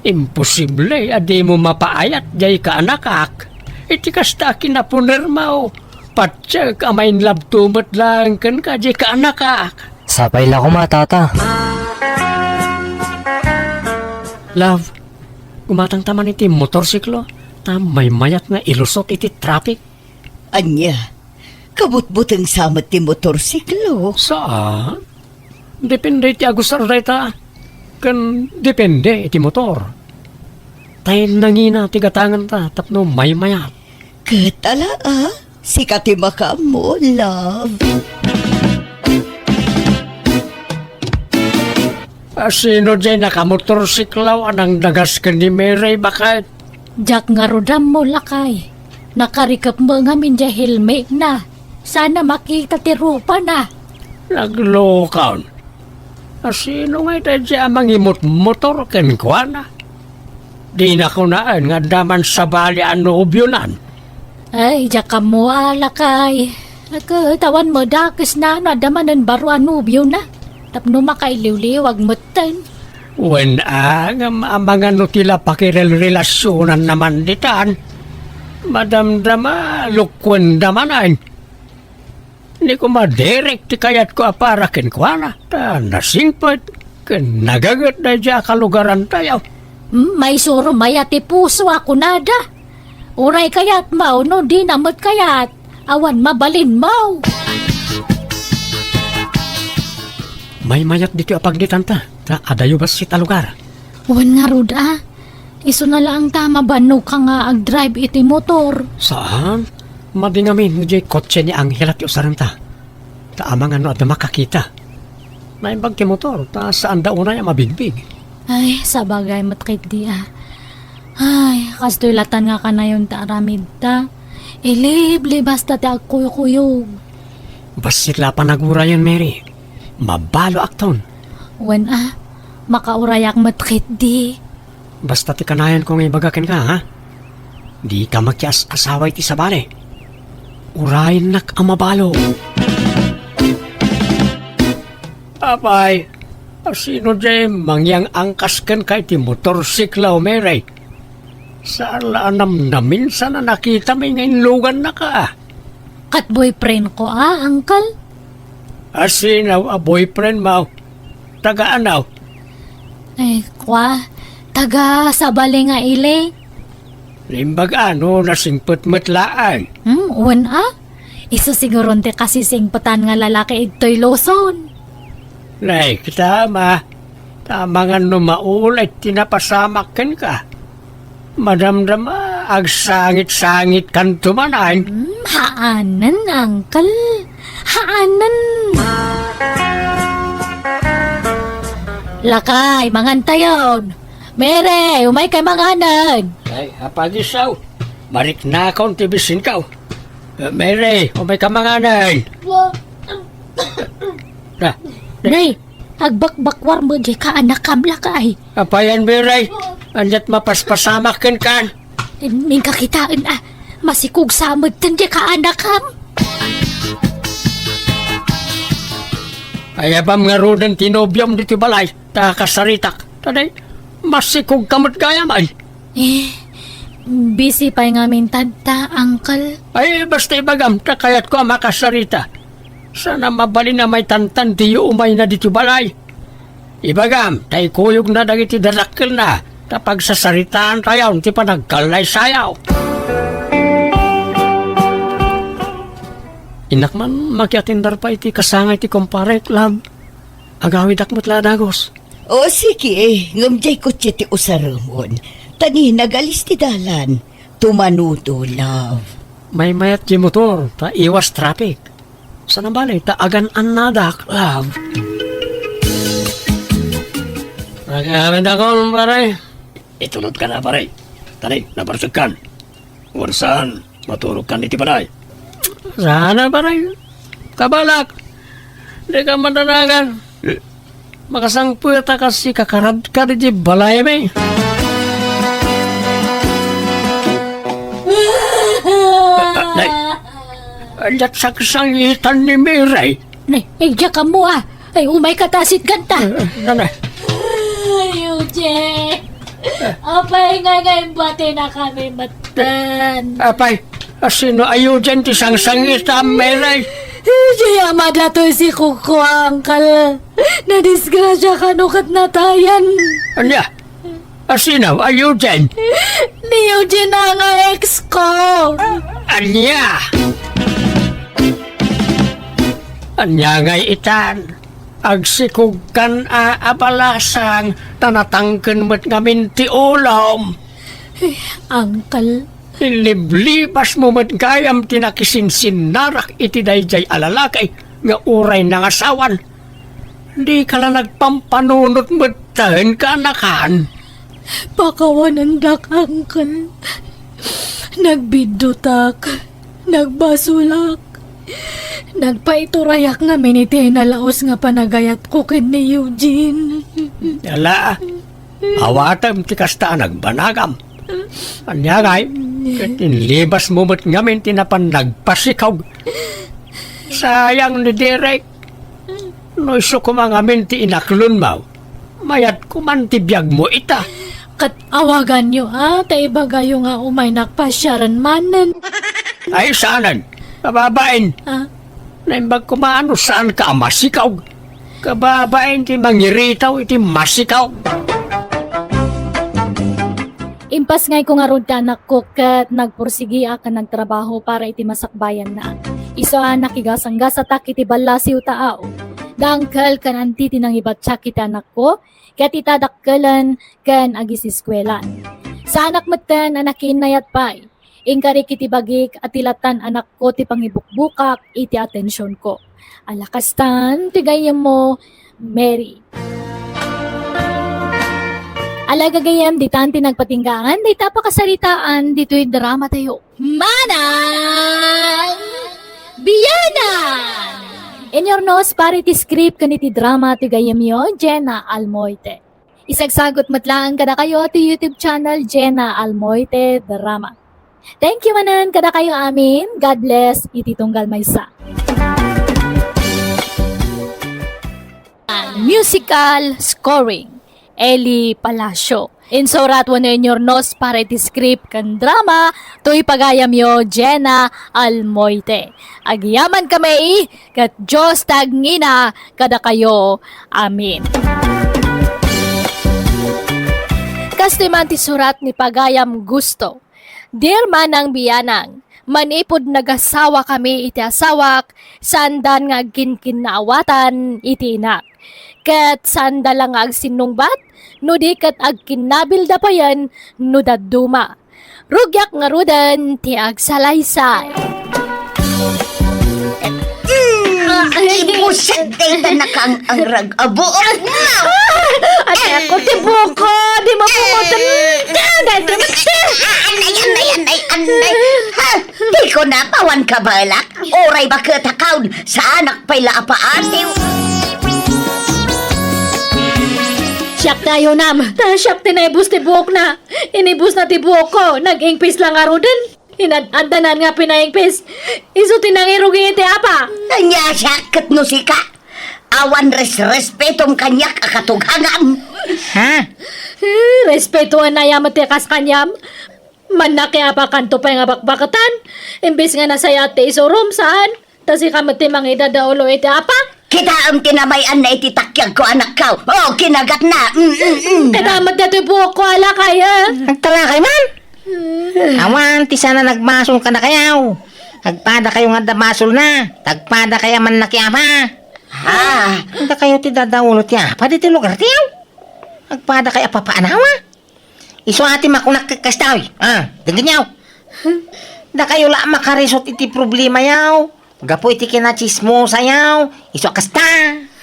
Imposible a dimo mapaayat diay kaanakak. Iti kasta a kinapunermo, patiek a mainlabto met laeng kenka diay kaanakak. Apay la koma, tata? Love, gumatangta man iti motorsiklo, ta maymayat nga ilusot iti traffic. Ania? Kabutbuteng sa met ti motorsiklo? Saan? Depende iti agusar dayta, ken depende iti motor. Tay nangina ti gatanganta tapno maymayat. Ket ala, a? Sika ti makaammo, love. A, sino diay nakamotorsiklo a nangdagas ken ni Mary, baket? Diak ngarud ammo, lakay. Nakarikep met ngamin diay helmetna. Saan a makita ti rupana. Naglukaw. A, sino ngay daydiay a mangimutmotor kenkuana? Dina kunaen nga adda man sabali a nobionan. Ay, diak ammo a, lakay. Ket awan met dakesna no adda manen baro a nobiona. Tapno makailiwliwag metten. Wen a, ngem amangan no ti la pakirelrelasionanna man ditan. Madamdama, lukuenda manen. Ni koma Derek ti kayatko a para kenkuana, ta nasingpet ken nagaget daydiay a kalugarantayo. Hmm, maisuro maya ti puso a kunada. Uray kayatmo no dina met kayat, awan mabalinmo. Maymayat ditoy a pagditanta, ta adayo bassit a lugar. Wen ngarud a, isuna laeng ta mabannog ka nga agdrive iti motor. Saan? Madi ngamin no diay kotse ni Angela ti usarenta. Ta amangan no adda makakita. Naimbag ti motor, ta saanda unay a mabigbig. Ay, sabagay met ketdi a. Ay, kastoy latan nga kanayon ta aramidta. Iliblibasta ti agkuykuyog. Bassit la panagurayen, Mary. Mabaloakton. Wen a, makaurayak met ketdi. Basta ti kanayanko nga ibaga kenka, ha? Dika makias-asawa iti sabali. Urayennak a mabalo. Apay, a sino diay mangyang-angkas kenka iti motorsiklo, Mary? Saan la a namnaminsan a nakitami nga inlugannaka? Ket boyfriendko a, uncle. A sino a boyfriendmo? Taga ania? Eh, kua, taga sabali nga ili. Naimbag a no nasingpet met laeng. Hmm, wen a? Isu siguron ti kasisingpetan nga lalaki idtoy Luzon. Nay, kita, ma. Ta amangan no maulay ti napasamak kenka. Madamdama, agsangit-sangitkanto manen. Hmm, haanen, uncle. Haanen. Lakay, mangantayon. Mary, umaykay manganen. Ay, apay, Gisaw. Mariknakon ti bisinko. Eh, Mary, umayka manganen. Wa- Na, Nay, agbakbakwar met diay kaanakam, lakay. Apayan, Mary? Ania't mapaspasamak kenkan? Inka kitaen a, masikog sa metten diay kaanakam. Ay, apam ngaruden ti nobiom ditoy balay, ta kasaritak. Ta diay, masikogka met gayam, ay. Eh, busy pay ngamin tadta, uncle. Ay, basta ibagam, ta kayatko a makasarita. Saan a mabalin a maitantan diyo umayna ditoy balay. Ibagam, ta ikuyogna dagiti dadakkelna, ta pagsasaritaantayon ti panagkallaysayo. Innak man makiatindar pay iti kasangay ti kumparek, love. Agawidak met la a dagus. O, sige, ngem diay kotse ti usaremon. Ta ni nagalis ti dalan. Tumanudo, love. Maymayat ti motor, ta iwas traffic. Saan a bale, ta agan-annadak, love. Nagawid ako, pare. Itulod ka na, pare. Tani, nabarsegkan. Wen saan, maturogkan iti balay. Sana, pare. Kabalak. Dika madanagan. Eh. Makasangpet a kas ikakarad ka iti balaymi. Nay, ania't sangsangitan ni Mary? Nay, ay, diak ammo a. Ay, umayka ta sitganta. Eh, eh, nanay. Ay, Eugene. Apay nga nga imbatinakami metten. Apay, a sino a Eugene ti sangsangitam, Mary? Diay ama datoy sikogko, Uncle. Nadisgrasya kano ket natayan. Ania? Asino? A Eugene? Ni Eugene a nga ex ko. Ania? Ania ngay itan? Agsikogkan a abalasang ta natangken met ngamin ti ulom. Uncle. Inliblibasmo met gayam ti nakisinsinnarak iti daydiay a lalaki nga uray nangasawan. Dika la nagpampanunot metten, kaanakan. Pakawanendak, Uncle. Nagbiddutak. Nagbasolak. Nagpaiturayak ngamin iti nalaus nga panagayatko ken ni Eugene. Ala, awatem ti kasta a nagbanagam. Ania ngay, ket inlibasmo met ngamin ti napan nagpasikog. Sayang ni Derek. No isu koma ngamin ti inaklonmo, mayat koman ti biagmo ita. Ket awaganyo, a, ta ibagayo nga umaynak pasiaren manen. Ay, saanen? Kababain. A? Naimbag koma no saanka a masikog. Kababain ti mangiritaw iti masikog. Impasngayko ngarud ti anakko ket nagpursigiak a nagtrabaho para iti masakbayanna. Isu a nakigasanggasatak iti ballasiw taaw. Da uncle ken anti ti nangibattiak iti anakko, ket ita dakkelen ken agisiskuelan. Saanak metten a nakiinnayat pay. Inkarik iti bagik a ti latan anakko ti pangibukbukak iti atensionko. Ala kastan ti gayyemmo, Mary. Ala gagayyem, ditan ti nagpatinggaan dayta a pakasaritaan ditoy dramatayo. Manang Biyanan! Inyurnos para iti script ken iti drama ti gayyemyo, Jenna Almoite. Isagsagut met laeng kadakayo ti YouTube channel, Jenna Almoite Drama. Thank you manen kadakayo amin. God bless iti tunggal maysa. Musical scoring, Eli Palacio. Insurat wenno inyurnos para iti script ken drama, toy pagayamyo, Jenna Almoite. Agyaman kami, ket Dios ti agngina kadakayo. Amen. Kastoy man ti surat ni pagayam Gusto. Dear Manang Biyanang, manipud nagasawa kami iti asawak, saandan nga agkinkinnaawatan iti inak. Ket saanda la nga agsinnungbat, no di ket agkinnabilda payen no dadduma. Rugiak ngaruden ti agsalaysay. Ay, buset, dayta nakang-angrag a buok na. Ate ako, ti buko, di mapungotan ka, dayta na. Anay, anay, anay, anay. Ha? Di ko napawan kabalak. Oray ba ket a kaon, saanak pay la a paatiw. Siak ti ayunam, ta siak ti naibus ti buokna. Inibusna ti buokko, nag-ingpis la ngaruden. Inad-addanan nga pinaingpis. Isu ti nangirugi iti apa. Ania siak ket no sika? Awan res-respetom kaniak a katugangam. Ha? Eh, respetoan aya met ti kas kaniam. Mannakiapa kanto pay nga bakbaketan. Imbes nga nasayaat ti isurom, saan? Ta sika met ti mangidadaulo iti apa? Kitaem ti namay-anna iti takiagko, anakko. O, kinagatna. Mm, mm, mm. Kitaem met datoy buokko, alakay, eh. Agtarakay man. Awan ti saan a nagbasol kadakayo. Agpadakayo nga adda basolna. Agpadakayo a mannakiapa. Ah. Dakayo ti dadaulo ti apa ditoy lugartayo. Agpadakayo a papaanawa. Isu a ti makunak ket kasta, oy. Ah, denggenyo. Dakayo la a makarisut iti problemayo. Gapu iti kinatsismosayo. Isu a kasta.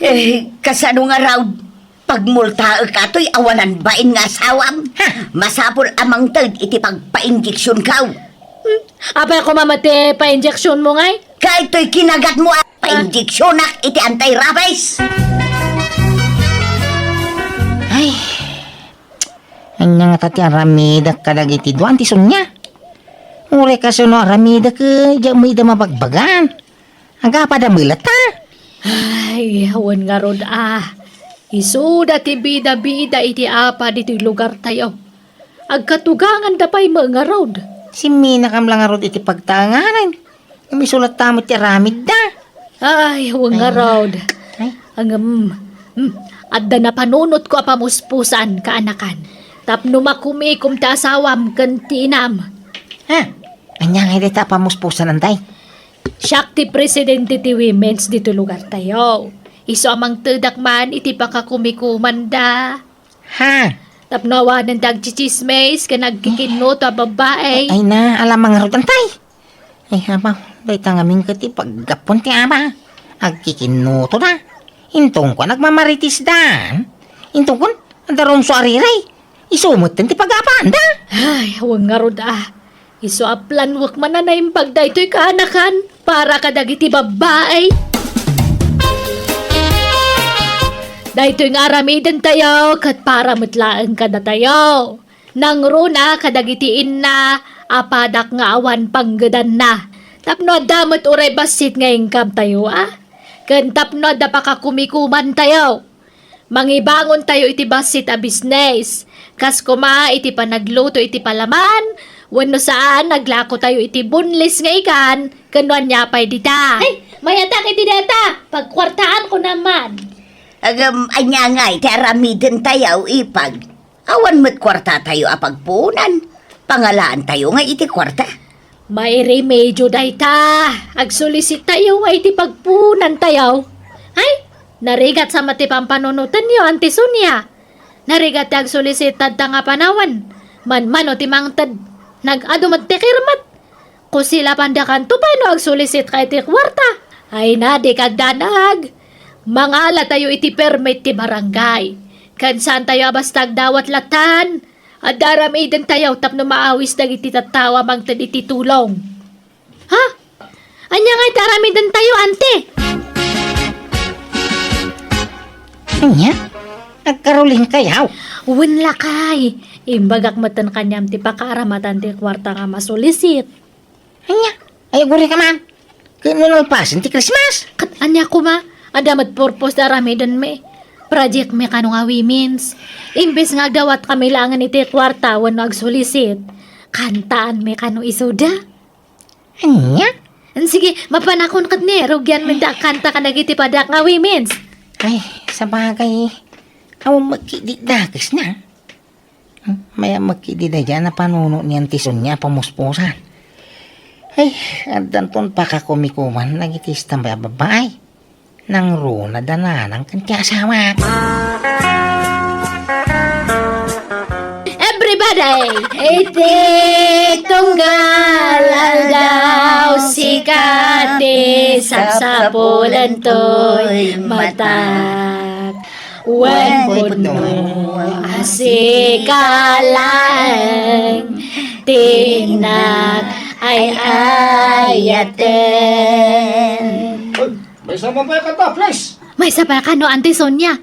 Eh, kasano ngarud? Pagmultaek atoy awanan bain nga asawam. Ha? Masapul a mangted iti pagpainjeksionko. Hmm? Apay koma met ti painjeksionmo ngay? Kaytoy kinagatmo a painjeksionak iti anti-rabies. Ay, ania ngata ti aramidek kadagiti dua ti Sonia? Uray kasano aramidek, eh, diak met ida mabagbagan. Agapada met latta. Ay, wen ngarud a. Isuda ti bida-bida iti apa ditoy lugartayo. Agkatuganganda pay met ngarud. Simminakam la ngarud iti pagtaenganen. Ngem isu latta met ti aramidda. Ay, wen ngarud. Ay. Ngem, hmm, adda napanunotko a pamuspusan, kaanakan. Tapno makumikom ti asawam ken ti inam. Ha? Ania ngay dayta a pamuspusan, Antay? Siak ti presidente ti women's ditoy lugartayo. Isu a mangtedak man iti pakakumikomanda. Ha? Tapno awanen ti agtsitsismis ken agkikinnuto a babbai. Ay na, alam ngarud, Antay. Ay, abaw, dayta ngamin ket ti paggapuan ti ama. Agkikinnutoda. Inton kuan, agmamaritisda. Inton kuan, adda rumso a riray. Isu metten ti paggapuanda. Ay, wen ngarud a. Isu a planwek man a naimbag daytoy kaanakan para kadagiti babbai. Daytoy nga aramidentayo ket para met laeng kadatayo. Nangruna kadagiti inna a padak nga awan panggedanna. Tapno adda met uray bassit nga income-tayo, a? Ken tapno adda pakakumikumantayo. Mangibangontayo iti bassit a bisnes. Kas koma iti panagluto iti palaman, wenno saan, aglakotayo iti boneless nga ikan, ken no ania pay dita. Ay, mayatak iti data. Pagkuartaanko naman. Agam, ania ngay ti aramidentayo, ipag? Awan met kuartatayo a pagpuonan. Pangalaantayo ngay iti kuarta. Mairemedio dayta. Agsolisittayo ngay iti pagpuonantayo. Ay, narigat sa met ti pampanunotenyo, Auntie Sonia. Narigat ti agsolisitadta nga panawen. Manmano ti mangted. Nag-adu met ti kirmet. Kusilapandakanto pay no agsolisitka iti kuarta. Ay na, dika agdanag. Mangalatayo iti permit ti barangay. Ken saantayo a basta agdawat latan. Adda aramidentayo tapno maawis dagiti tattao a mangted iti tulong. Ha? Ania ngay ti aramidentayo, Auntie? Ania? Agkarulingkayo? Wen lakay. Imbagak metten kaniam ti pakaaramatan ti kuarta nga masolisit. Ania? Ay, agurika man. Ket no nalpasen ti Christmas? Ket ania koma? Adda met purpose ti aramidenmi. Projectmi kano nga women's. Imbes nga agdawatkami laengen iti kuarta wenno agsolissit, kantaanmi kano isuda. Ania? Sige, mapanakon ket ni, rugianmi ti agkanta kadagiti padak nga women's. Ay, sabagay, awan met ketdi dakesna. Hmm, mayat met ketdi daydiay a napanuno ni Auntie Sonia a pamuspusan. Ay, addanton pakakumikuman dagiti tambay a babbai. Nangruna da nanang ken ti asawak. Everybody! Iti tunggal aldaw, sika ti sapsapulentoy matak. Wen pudno a sika laeng ti innak ay-ayaten. Uy, maysa man pay a kanta, please. Maysa pay a kano, Auntie Sonia?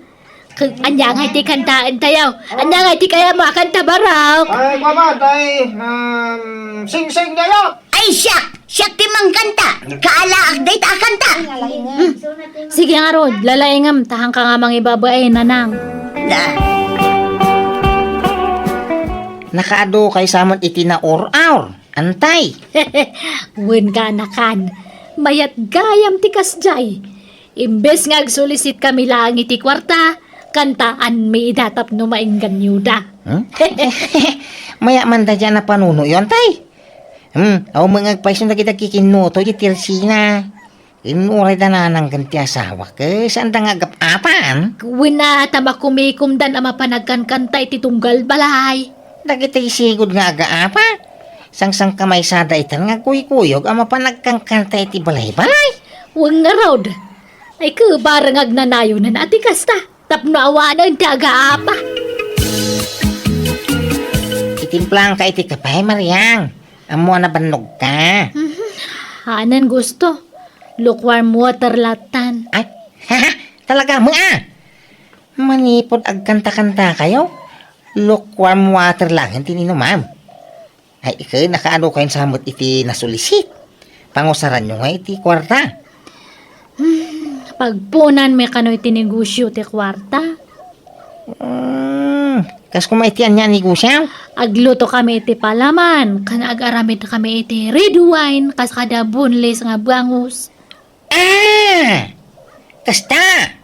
K-, ania ngay ti kantaentayo? Ania ngay ti kayatmo a kanta, barok? Ay, kua man, tay, um, singsing dayo. Ay, siak! Siak ti mangkanta! Kaalaak dayta a kanta! Hmm. Sige ngarud, lalaingem, ta haanka nga mangibabain, nanang. Da. Nakaadukay sa met iti naur-aur, Antay. Wen, kaanakan, mayat gayam ti kasdiay. Imbes nga agsolisitkami laeng iti kuarta, kantaanmi ida tapno maingganyoda. Hmm? Mayat man daydiay a napanunoyo, Antay. Hmm, awan met nga agpayso dagiti agkikinnuto iti tersina. Inuray da nanang ken ti asawak, eh, saanda nga agap-apan? Wen a, ta makumikomdan a mapan agkankanta iti tunggal balay. Dagiti sigud nga agaapa, sangsangkamaysada itan nga agkuykuyog a mapan agkankanta iti balay-balay. Wen ngarud, ay, kabareng agnanayonen a ti kasta. Tapno awanen ti agaapa. Itimplaanka iti kape, Mariang. Ammo a nabannogka. Mhm. Hanen gusto. Lukewarm water latan. Ay, talaga met a. Manipud agkanta-kantakayo, lukewarm water laeng ti inumam. Ay, iken, nakaano kayon sa met iti nasulisit? Pangusaranyo nga iti kuarta. Hmm, pagpunanmi kano iti negosyo ti kuarta. Hmm, kas koma iti ania a negosyo? Agluto kami iti palaman, ken agaramid kami iti red wine, kas kada boneless nga bangus. Ah! Kasta!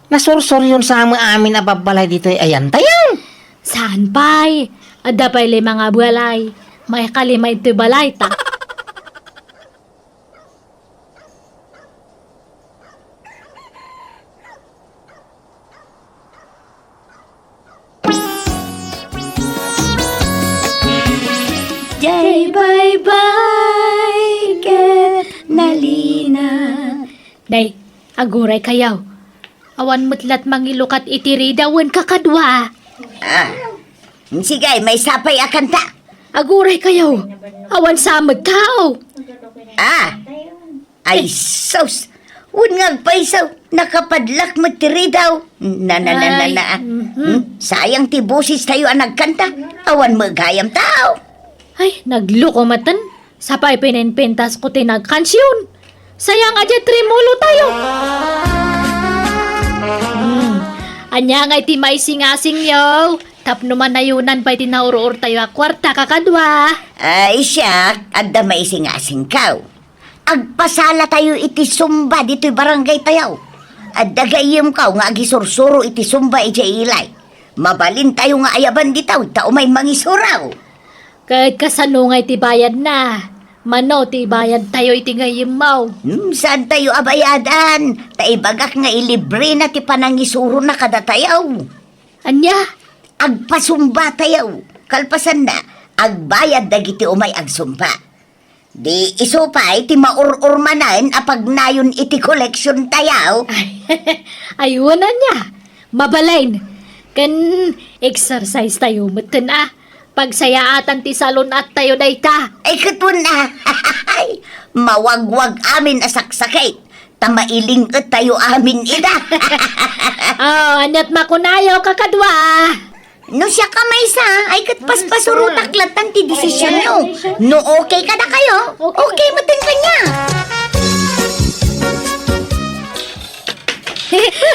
Nasursuryon sa amin a babbalay ditoy ayantayan. Saan pay? Adda pay lima nga balay. Maikalima itoy balayta. Jay baybay ket nalina. Day, aguray kayo. Awan met lat mangilukat iti ridaw wen kakadua. Ah, sige, maysa pay a kanta. Aguray kayo. Awan sa met tao. Ah, ay, sus! Wen nga agpayso, nakapadlak met ti ridaw. Na, na, na, na, Ay, na. Mhm. Hmm? Sayang ti boses tayo a nagkanta. Awan met gayam tao. Ay, nagloko maten. Sapay pininpintas ko ti nagkansion. Sayang a diay trimulo tayo. Hmm. Ania ngay ti maisingasing yo? Tapno manayunan pay ti naur-or tayo a kuarta kakadua. Ay, siak, adda maisingasing kaw. Agpasala tayo iti Zumba ditoy barangay tayo. Adda gayyem kaw nga agisursuro iti Zumba idiay ilay. Mabalin tayo nga ayaban ditaw, ta umay mangisuro. Ket kasano nga iti bayadna? Mano ti ibayad tayo iti gayyem mo? Hmm, saan tayo abayadan? Ta ibagak nga ilibre na ti panangisuro na kada tayo. Anya? Agpasumba tayo. Kalpasan na, agbayad dagiti umay agsumba. Di isu pay ti maur-ur manen a pagnayon iti koleksyon tayo. Ay, aywan ania. Mabalin. Ken exercise tayo metten a. Pagsayaatan ti salun-at tayo dayta. Ay, ket wen a. Mawagwag amin a saksakit. Ta mailing-et tayo amin ida. Oh, aniat makunayo, kakadua? No siak a maysa, ay ket paspasurotak lattan ti desisionyo. No okay kadakayo, okay metten kaniak.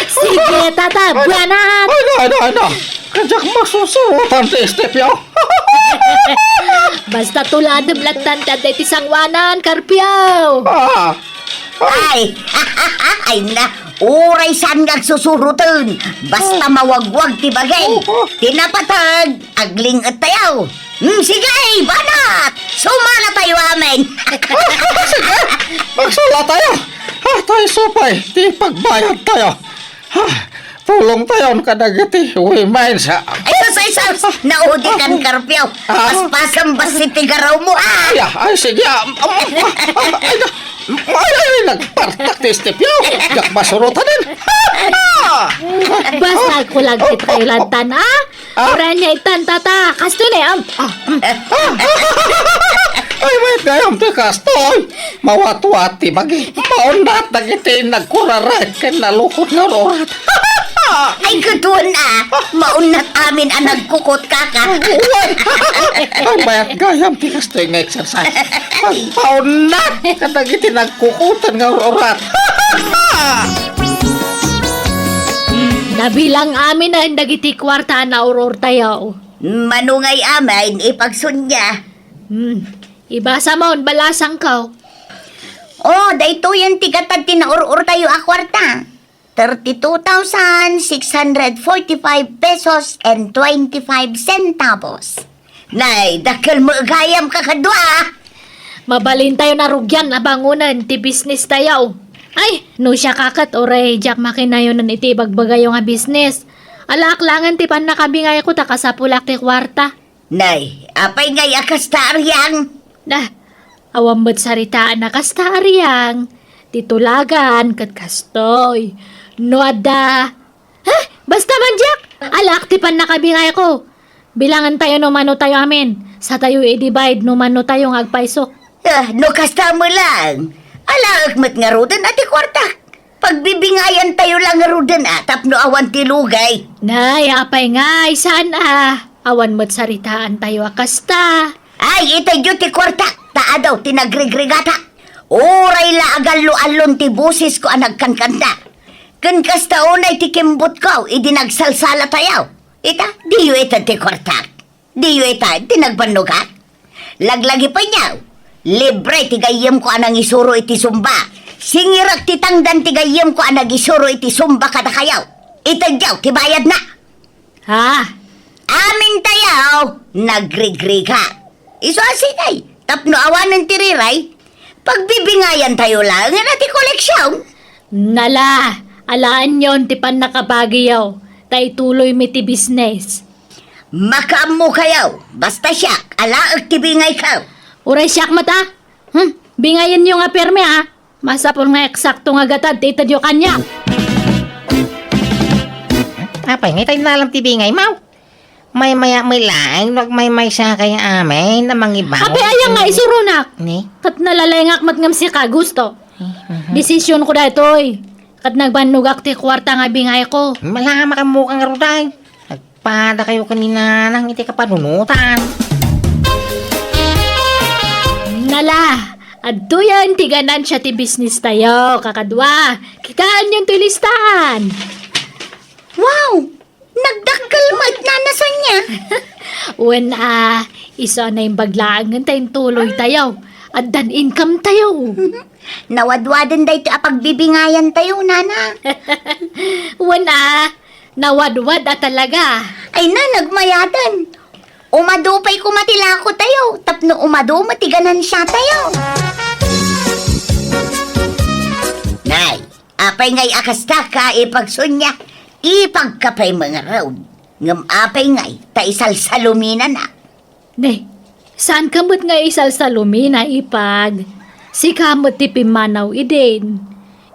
Sige, tata, buanan. Ay, na, na, na. Kadiak masusurotan ti step yo. Basta tuladem lattan ti adda iti sanguanan, Karpio. Ah, Ay, ay na, uray saan nga agsusuroten. Basta mawagwag ti bagay. Ti napateg, agling-et tayo. Hmm, sige, banat! Sumala tayo amin. Sige, magsala tayo. Ha, tayo supay, ti pagbayad tayo. Ha, tulong tayon kadagiti women sa Ay, sus, ay, sus! Naudikan, Karpio. Ah. Paspasam bassit ti garaw mo, ah! Ay, ah, ay, sige, ah, um, um, ah, ay, na, ay, ay, ay, nagpartak ti step yo. Diak masurotan din. Basta kulag ti Thailand tan, ah? Ah? Uray nia itan, tata. Kastoy ne, am. Ah, mm. Ay, mayat gayam ti kastoy. Mawatwat ti bagi. Maunnat dagiti nagkuraret ken nalukot nga ur-urat. Ay, ket wen a, maunnat amin a nagkukot, kaka. Uy! Ay, mayat gayam ti kastoy nga exercise. Pagpaunnat kadagiti nagkukotan nga ur-urat. Nabilang amin a dagiti kuarta a naur-or tayo. Mano ngay amin, ipagsunia. Hmm. Ibasa mo, balasang ko. Oh, daytoyen ti gatad ti naur-or tayo a kuarta. Thirty-two thousand six hundred forty-five pesos and twenty-five centavos. Nay, dakkel met gayam, kakadua. Mabalin tayo narugian a bangonen ti business tayo. Ay, no siak a ket, uray diak makinayonen iti ibagbagayo nga business. Alaak langen ti pannakabingayko ta kasapulak ti kuarta. Nay, apay ngay a kasta, Ariang? Na, awan met saritaan a kasta, Ariang. Ti tulagan ket kastoy. No adda, ha? Basta man diak, alaak ti pannakabingayko. Bilangen tayo no mano tayo amin. Sa tayo i-divide no mano tayo nga agpayso. Ah, no kasta met lang. Alaek met ngaruden a ti kuartak. Pagbibingayan tayo lang ngaruden a tapno awan ti lugay. Nay, apay ngay, saan a? Awan met saritaan tayo a kasta. Ay, itedyo ti kuartak, ta adu ti nagrigrigata. Uray la agallo-allon ti bosesko a nagkankanta. Ken kasta unay ti kimbutko idi nagsalsala tayo. Ita, diyo ited ti kuartak. Diyo ita ti nagbannogak? Laglagi pay niaw, libre ti gayyemko a nangisuro iti Zumba. Singirek ti tangdan ti gayyemko a nagisuro iti Zumba kadakayo. Itedyo ti bayadna. Ha? Amintayo, nagrigrika. Isu a sige, tapno awanen ti riray, pagbibingayantayo laeng a ti koleksion. Nala, alaenyon ti pannakabagiyo, ta ituloymi ti business. Makaammokayo, basta siak, alaek ti bingayko. Uray siak met a? Hmm, bingayenyo nga permi a? Masapul nga eksakto nga gatad ti itedyo kaniak. Apay, nga itay nalam ti bingaymo? Maymaya met laeng no agmaymaysa kayo amin a mangibaw. Apay, aya nga isuronak? Ni? Ket nalalengak met ngem sika, Gusto. Mhm. Desisionko daytoy. Ket nagbannogak ti kuarta nga bingayko. Mala, makaammoka ngarud ay. Nagpadakayo ken ni Nanang iti kapanunotan. Nala, adtoyen ti ganansia ti business tayo, kakadua. Kitaenyon toy listahan. Wow! Nagdakkel met, Nana Sonia. Wen a, isu a naimbag laengen ta intuloy tayo. Addan income tayo. Nawadwaden daytoy a pagbibingayan tayo, Nana. Wen a, nawadwad a talaga. Ay na, nagmayaten. Umadu pay koma ti lako tayo, tapno umadu met ti ganansia tayo. Nay, apay ngay a kasta ka, Ipag Sonia? Ipagka pay mangarud. Ngem apay ngay ta isalsaluminanak? Ne, saanka met nga isalsalumina, Ipag? Sika met ti pimmanaw idin.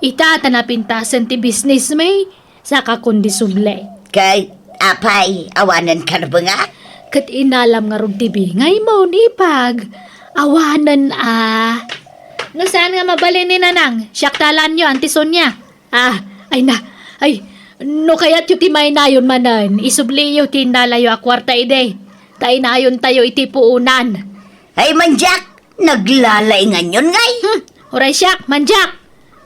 Ita ta napintasen ti business mi, saka kundi subli. Ket apay, awanen karbengak? Ket inalam ngarud ti bingaymo, Ipag. Awanen a. No saan nga mabalin ni Nanang, siak ta alaenyo, Auntie Sonia. Ah, ay na. Ay, no kayatyo ti mainayon manen, isubliyo ti innalayo a kuarta idi. Ta inayontayo iti puonan. Ay, mandiak, naglalainganyon ngay. Hmm, uray siak, mandiak.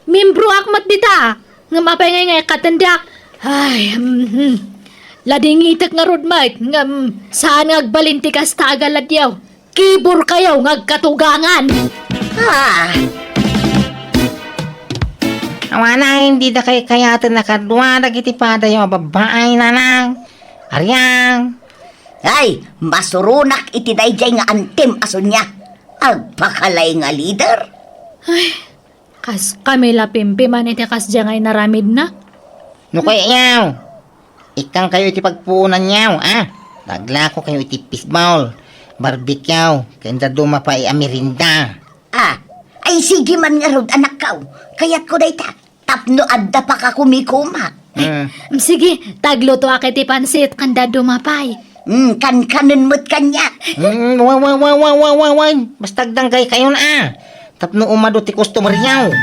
Miembroak met dita. Ngem apay ngay nga ikkatendak? Ay, mhm. Ladingitek ngarud met, ngem saan nga agbalin ti kasta a galadyo. Kibor kayo nga agkatugangan. Ah. Awanen, dida kay kayaten a kadua dagiti padayo a babbai, Nanang. Ariang. Ay, masuronak iti daydiay nga antim a Sonia. Agpakalay nga leader. Ay, kas kami la pimpiman iti kasdiay nga inaramidna. No kayatyo, ikkankayo iti pagpuonanyo, a? Aglakokayo iti fishball, barbecue, ken dadduma pay a merienda. Ah, ay sige man ngarud, anakko. Kayatko dayta. Tapno adda pakakumikuma. Mm. Mm, sige, taglutoak iti pansit, ken dadduma pay. Mm, kankanen met kaniak. Mm, wa, wa, wa. Basta agdanggaykayon, a. Tapno umadu ti customeryo.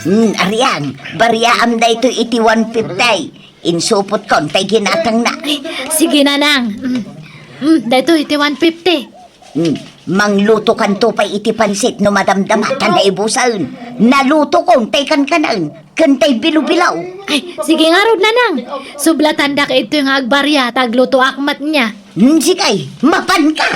Mm, ariang, bariaam daytoy iti one fifty. Insupotkon tay ginatangna. Ay, sige, Nanang. Mm. Mm, daytoy iti one fifty. Hmm, manglutokanto pay iti pansit no madamdama ta naibusen. Nalutokon tay kankanen, ken tay bilo-bilo. Ay, sige ngarud, Nanang. Sublatandak ito nga agbaria, ta aglutoak met nia. Hmm, sige, mapanka.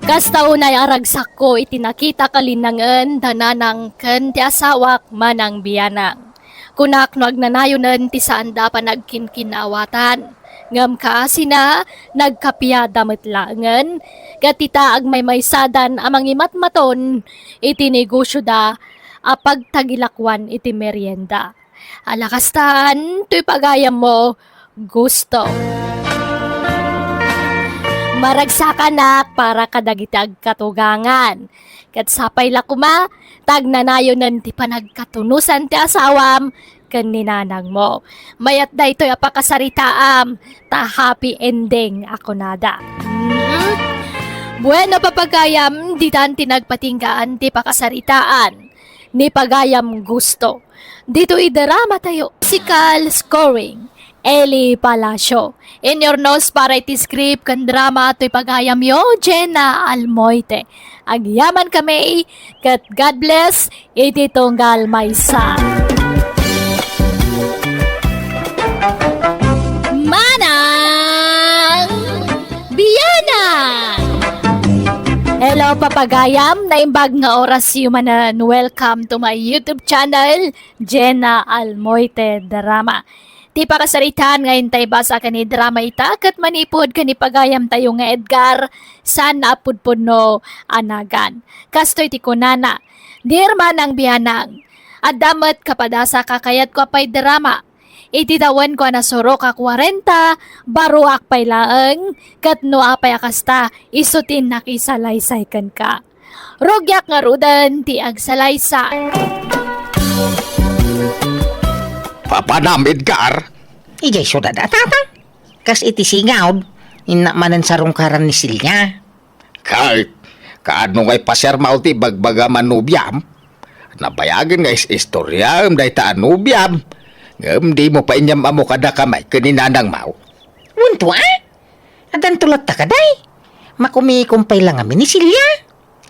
Kasta unay a ragsakko iti nakitak a linnangen da Nanang ken ti asawak manang bianang. Kunak no agnanayonen ti saanda a panagkinkinnaawatan. Ngem kaasina, nagkapiada met laengen, ket ita agmaymaysadan a mangimatmaton iti negosioda a pagtagilakuan iti merienda. Ala kastan, toy pagayammo, Gusto. Maragsakanak para kadagiti agkatugangan. Ket sapay la koma, ta agnanayonen ti panagkatunosan ti asawam ken ni nanangmo. Mayat daytoy a pakasaritaam, ta happy ending a kunada. Mm. Bueno, papagayam, ditan ti nagpatinggaan ti pakasaritaan ni pagayam Gusto. Ditoy drama tayo, musical scoring, Eli Palacio. Inyurnos para iti script ken drama toy pagayamyo, Jenna Almoite. Agyaman kami, ket God bless iti tunggal maysa. Manang Bianang! Hello, Papagayam, naimbag nga orasyo manen. Welcome to my YouTube channel, Jenna Almoite Drama. Ti pakasaritaan nga intay basa ken ni drama ita ket manipud ken ni pagayamtayo nga Edgar, saan a pudpudno a nagan. Kastoy ti kunana, "Dear Manang Bianang, adda met kapadasa kakayatko a pay drama. Iti tawenko a nasurok a kuarenta, baruak pay laeng, ket no apay a kasta, isu ti nakisalaysay kenka. Rugiak ngaruden ti agsalaysay." Papanam, Edgar? Idiay siudad a, Tatang? Kas iti singaw, innak manen sarungkaran ni Celia. Kay, kaano nga ipasiarmo ti ibagbagam a nobiam? Nabayagen nga is-istoriam dayta a nobiam. Ngem dimo pay inyam-ammo kadakami ken ni nanangmo. Wen, tua? Addanto latta kadi? Makumikom pay la ngamin ni Celia.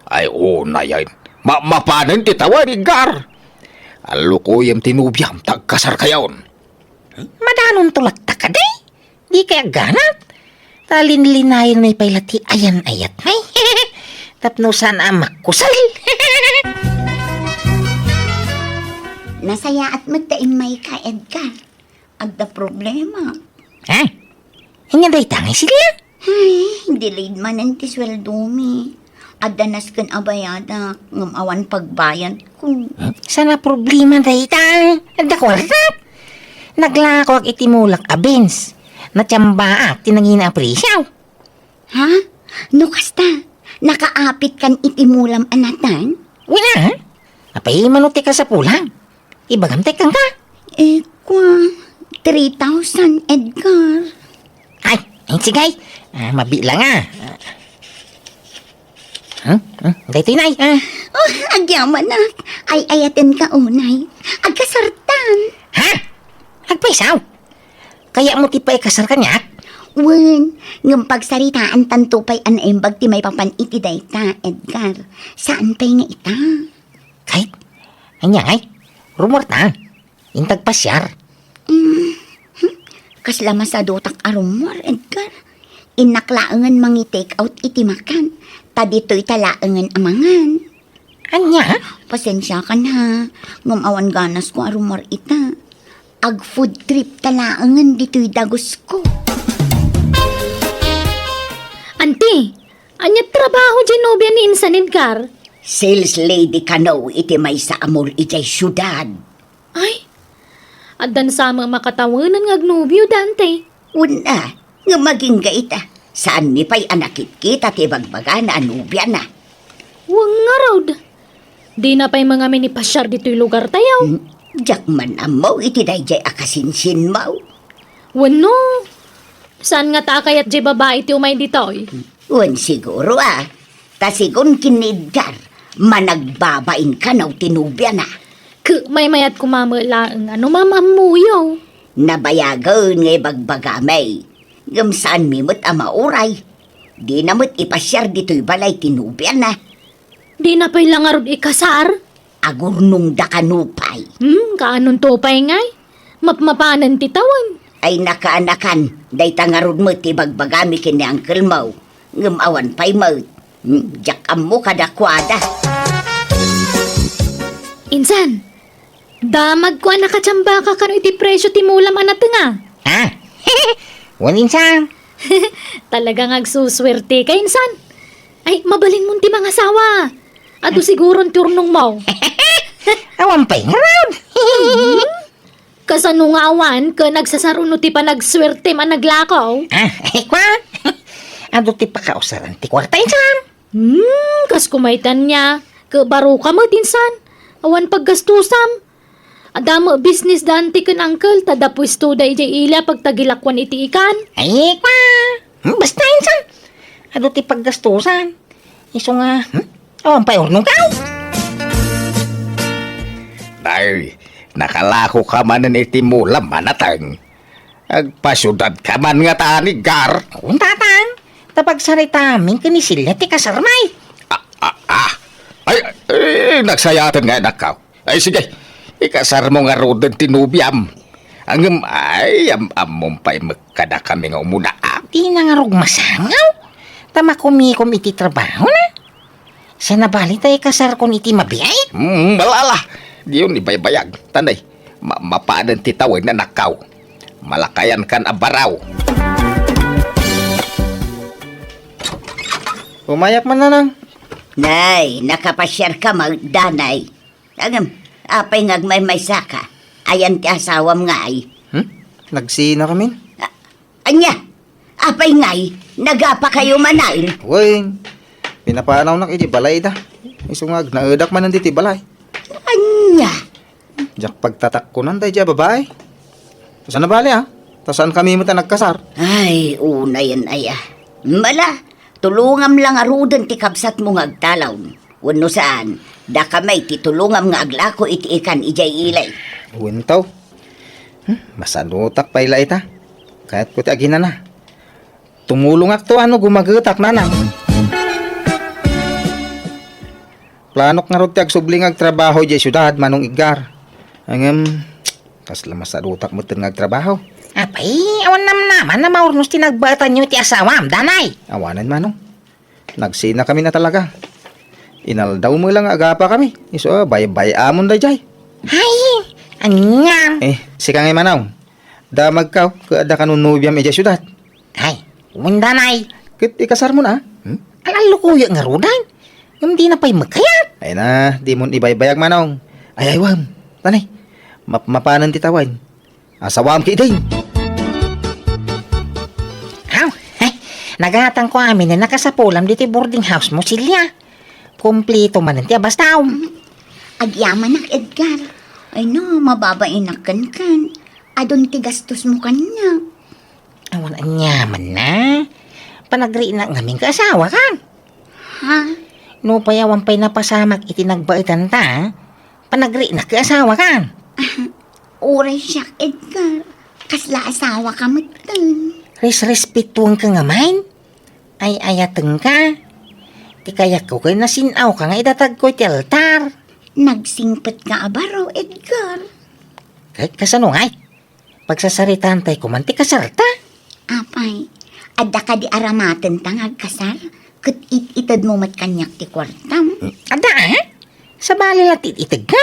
Ay, unay, ay. Ma-, mapanen ti tawen, Edgar. Allukoyem ti nobiam, ta agkasarkayon. Madanonto latta kadi? Dikay agganat. Ta linlinayenmi pay la ti ayan-ayatmi. Tapno saan a makkusal. Nasayaat met ta immayka, Edgar. Adda problema. Ha? Ania dayta nga, Celia? Ay, delayed manen ti sueldomi. Adda nasken a bayadak, ngem awan pagbayadko. Saan a problema dayta? Adda kuartak. Naglakoak iti mulak a beans. Natiambaak ti nangina a presio. Ha? No kasta, nakaapitkan iti mulam a nateng? Wen a. Apay mano ti kasapulan? Ibagam tay kenka. Eh, kua, three thousand, Edgar. Ay, ay, sige. Ah, mabilang a. Hmm? Hmm? Daytoy, nay. Ah. Oh, agyamanak. Ay-ayatenka unay. Agkasartan. Ha? Agpayso? Kayatmo ti paikasar kaniak? Wen, ngem pagsaritaantanto pay a naimbag ti maipapan iti dayta, Edgar. Saan pay nga ita? Kay, ania ngay? Rummuarta. Inta agpasiar. Mm, hmm. Kasla masadutak a rummuar, Edgar. Innak laengen mangi-take out iti makan, ta ditoyta laengen a mangan. Ania? Pasensiakan ha, ngem awan ganasko a rummuar ita. Ag-food tripta laengen ditoy dagusko. Anti, ania ti trabaho diay nobia ni insan, Edgar? Sales lady kano iti maysa a mall idiay siudad. Ay, addan sa met makatawenan nga agnobio, Dante. Wen a, ngem agingga ita, saanmi pay a nakitkita ti ibagbagana a nobiana. Wen ngarud, dina pay mangamin ipasiar ditoy lugartayo. Hmm, diak man ammo iti daydiay a kasinsinmo. Wenno, saan ngata a kayat diay babai ti umay ditoy? Wen siguro a, ta sigun ken ni Edgar, managbabain kano ti nobiana. Ket maymayat koma met laeng a no maam-ammoyo. Nabayagen nga ibagbagami, ngem saanmi met a mauray. Dina met ipasiar ditoy balay ti nobiana. Dina pay la ngarud ikasar? Agurnongda kano pay. Hmm, kaanonto pay ngay? Mapmapanen ti tawen. Ay, nakaanakan, dayta ngarud met ti ibagbagami ken ni uncle-mo. Ngem awan pay met. Hmm, diak ammo kadakuada. Insan, damagko a nakatiambaka kano iti presio ti mulam a nateng a. Ha? Wen, insan. Talaga nga agsusuerteka, insan. Ay, mabalinmon ti mangasawa. Adu siguron ti urnongmo. Awan pay ngarud. Kasano nga awan ken agsasaruno ti panagsuertem a naglako? Ah, eh, kua? Adu ti pakausaran ti kuarta, insan. Hmm, kas kumaytan niya. Ket baroka met, insan. Awan paggastosam. Adda met business da anti ken uncle, ta adda puestoda idiay ili a pagtagilakuan iti ikan. Ay, kua? Hmm, basta, insan. Adu ti paggastosan. Isu nga, hmm? Awan pay urnongko. Nay, nakalakoka manen iti mulam a nateng. Agpasiudadka man ngata, Edgar. Wen, Tatang. Ta pagsaritaami ken ni Celia ti kasarmi. Ah, ah, ah. Ay, ay, nagsayaten nga, anakko. Ay, sige. Ikasarmo ngaruden ti nobiam. Ngem, ay, am-, ammom pay met kadakami nga umuna. Dina ngarud masangaw. Ta makumikom iti trabahona. Saan a bali ta ikasarkon iti mabiit? Hmm, malala. Diyon ibaybayag. Tanay, ma-, mapanen ti tawen a nakkaw. Malakayan kan a baraw. Umayak man, Nanang. Nay, nakapasiar ka met, danay. Ngem, apay nga agmaymaysa ka? Ayan ti asawam ngay? Hmm? Nagsina kamin? A-, ania? Apay ngay, nagapa kayo manen? Wen, pinapanawnak iti balay da. Isu nga agnaedak manen diti balay. Ania? Diak pagtatakkonan daydiay a babai. Saan a bali, a? Ta saan kami met a nagkasar. Ay, unayen aya. Mala, tulongam la ngaruden ti kabsatmo nga agtalon. Wenno saan, daka met ti tulongam nga aglako iti ikan idiay ili. Wen taw. Hmm, masadutak pay la ita. Kayatko ti aginana. Tumulongakto a no gumagetak, Nanang. Planok ngarud ti agsubli nga agtrabaho idiay siudad, Manong Edgar. Ngem, kasla masadutak metten nga agtrabaho. Apay, awan namnama a maurnos ti nagbaetanyo iti asawam, danay? Awanen, Manong. Nagsina kami na talaga. Inaldaw met la nga agapa kami. Isu a baybay-amon daydiay. Ay, ania? Eh, sika ngay, Manong. Damagkaw, ket adda kano nobiam idiay siudad. Ay, wen danay. Ket ikasarmon a? Hmm? Al-allukoyak ngaruden. Ngem dina pay met kayat. Ay na, dimon ibaybayag, Manong. Ay, ay, wen. Tanay, map-, mapanen ti tawen. Asawam ketdin. Aw, eh, nagatangko amin a nakasapulam ditoy boarding house mo, Celia. Kompleto manen ti abastam. Agyamanak, Edgar. Ay no, mababainak kenkan. Adun ti gastosmo kaniak. Awan aniamanna. Panagriinak ngamin ket asawakan. Ha? Nupay awan pay napasamak iti nagbaetanta, panagriinak ket asawakan. Uray siak, Edgar. Kasla asawaka metten. Resrespetuenka ngamin. Ay-ayatenka. Ti kayatko ket nasin-awka nga idatagko iti altar. Nagsingpetka a baro, Edgar. Ket kasano ngay? Pagsasaritaantay koman ti kasarta. Apay, adda kadi aramatenta nga agkasar? Ket it-itedmo met kaniak ti kuartam? Adda, a? Sabali la ti it-itedka.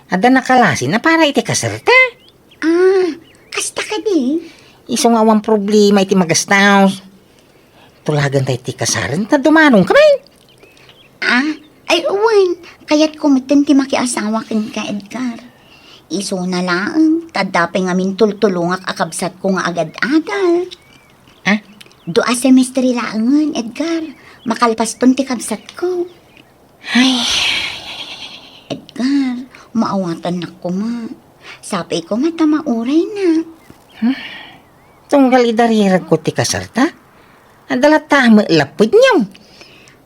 Adda nakalasin a para iti kasarta. Ah, kasta kadi? Isu nga awan problema iti magastos. Tulaganta iti kasarenta, dumanongka met. Ah, ay, wen, kayatko metten ti makiasawa kenka, Edgar. Isuna laeng, ta adda pay ngamin tultulongak a kabsatko nga agad-adal. Ah? Dua semestre laengen, Edgar. Makalpaston ti kabsatko. Ay. Edgar, maawatannak koma. Sapay koma ta mauraynak. Hmm? Tunggal idariragko ti kasarta? Adda latta met lapudnyo.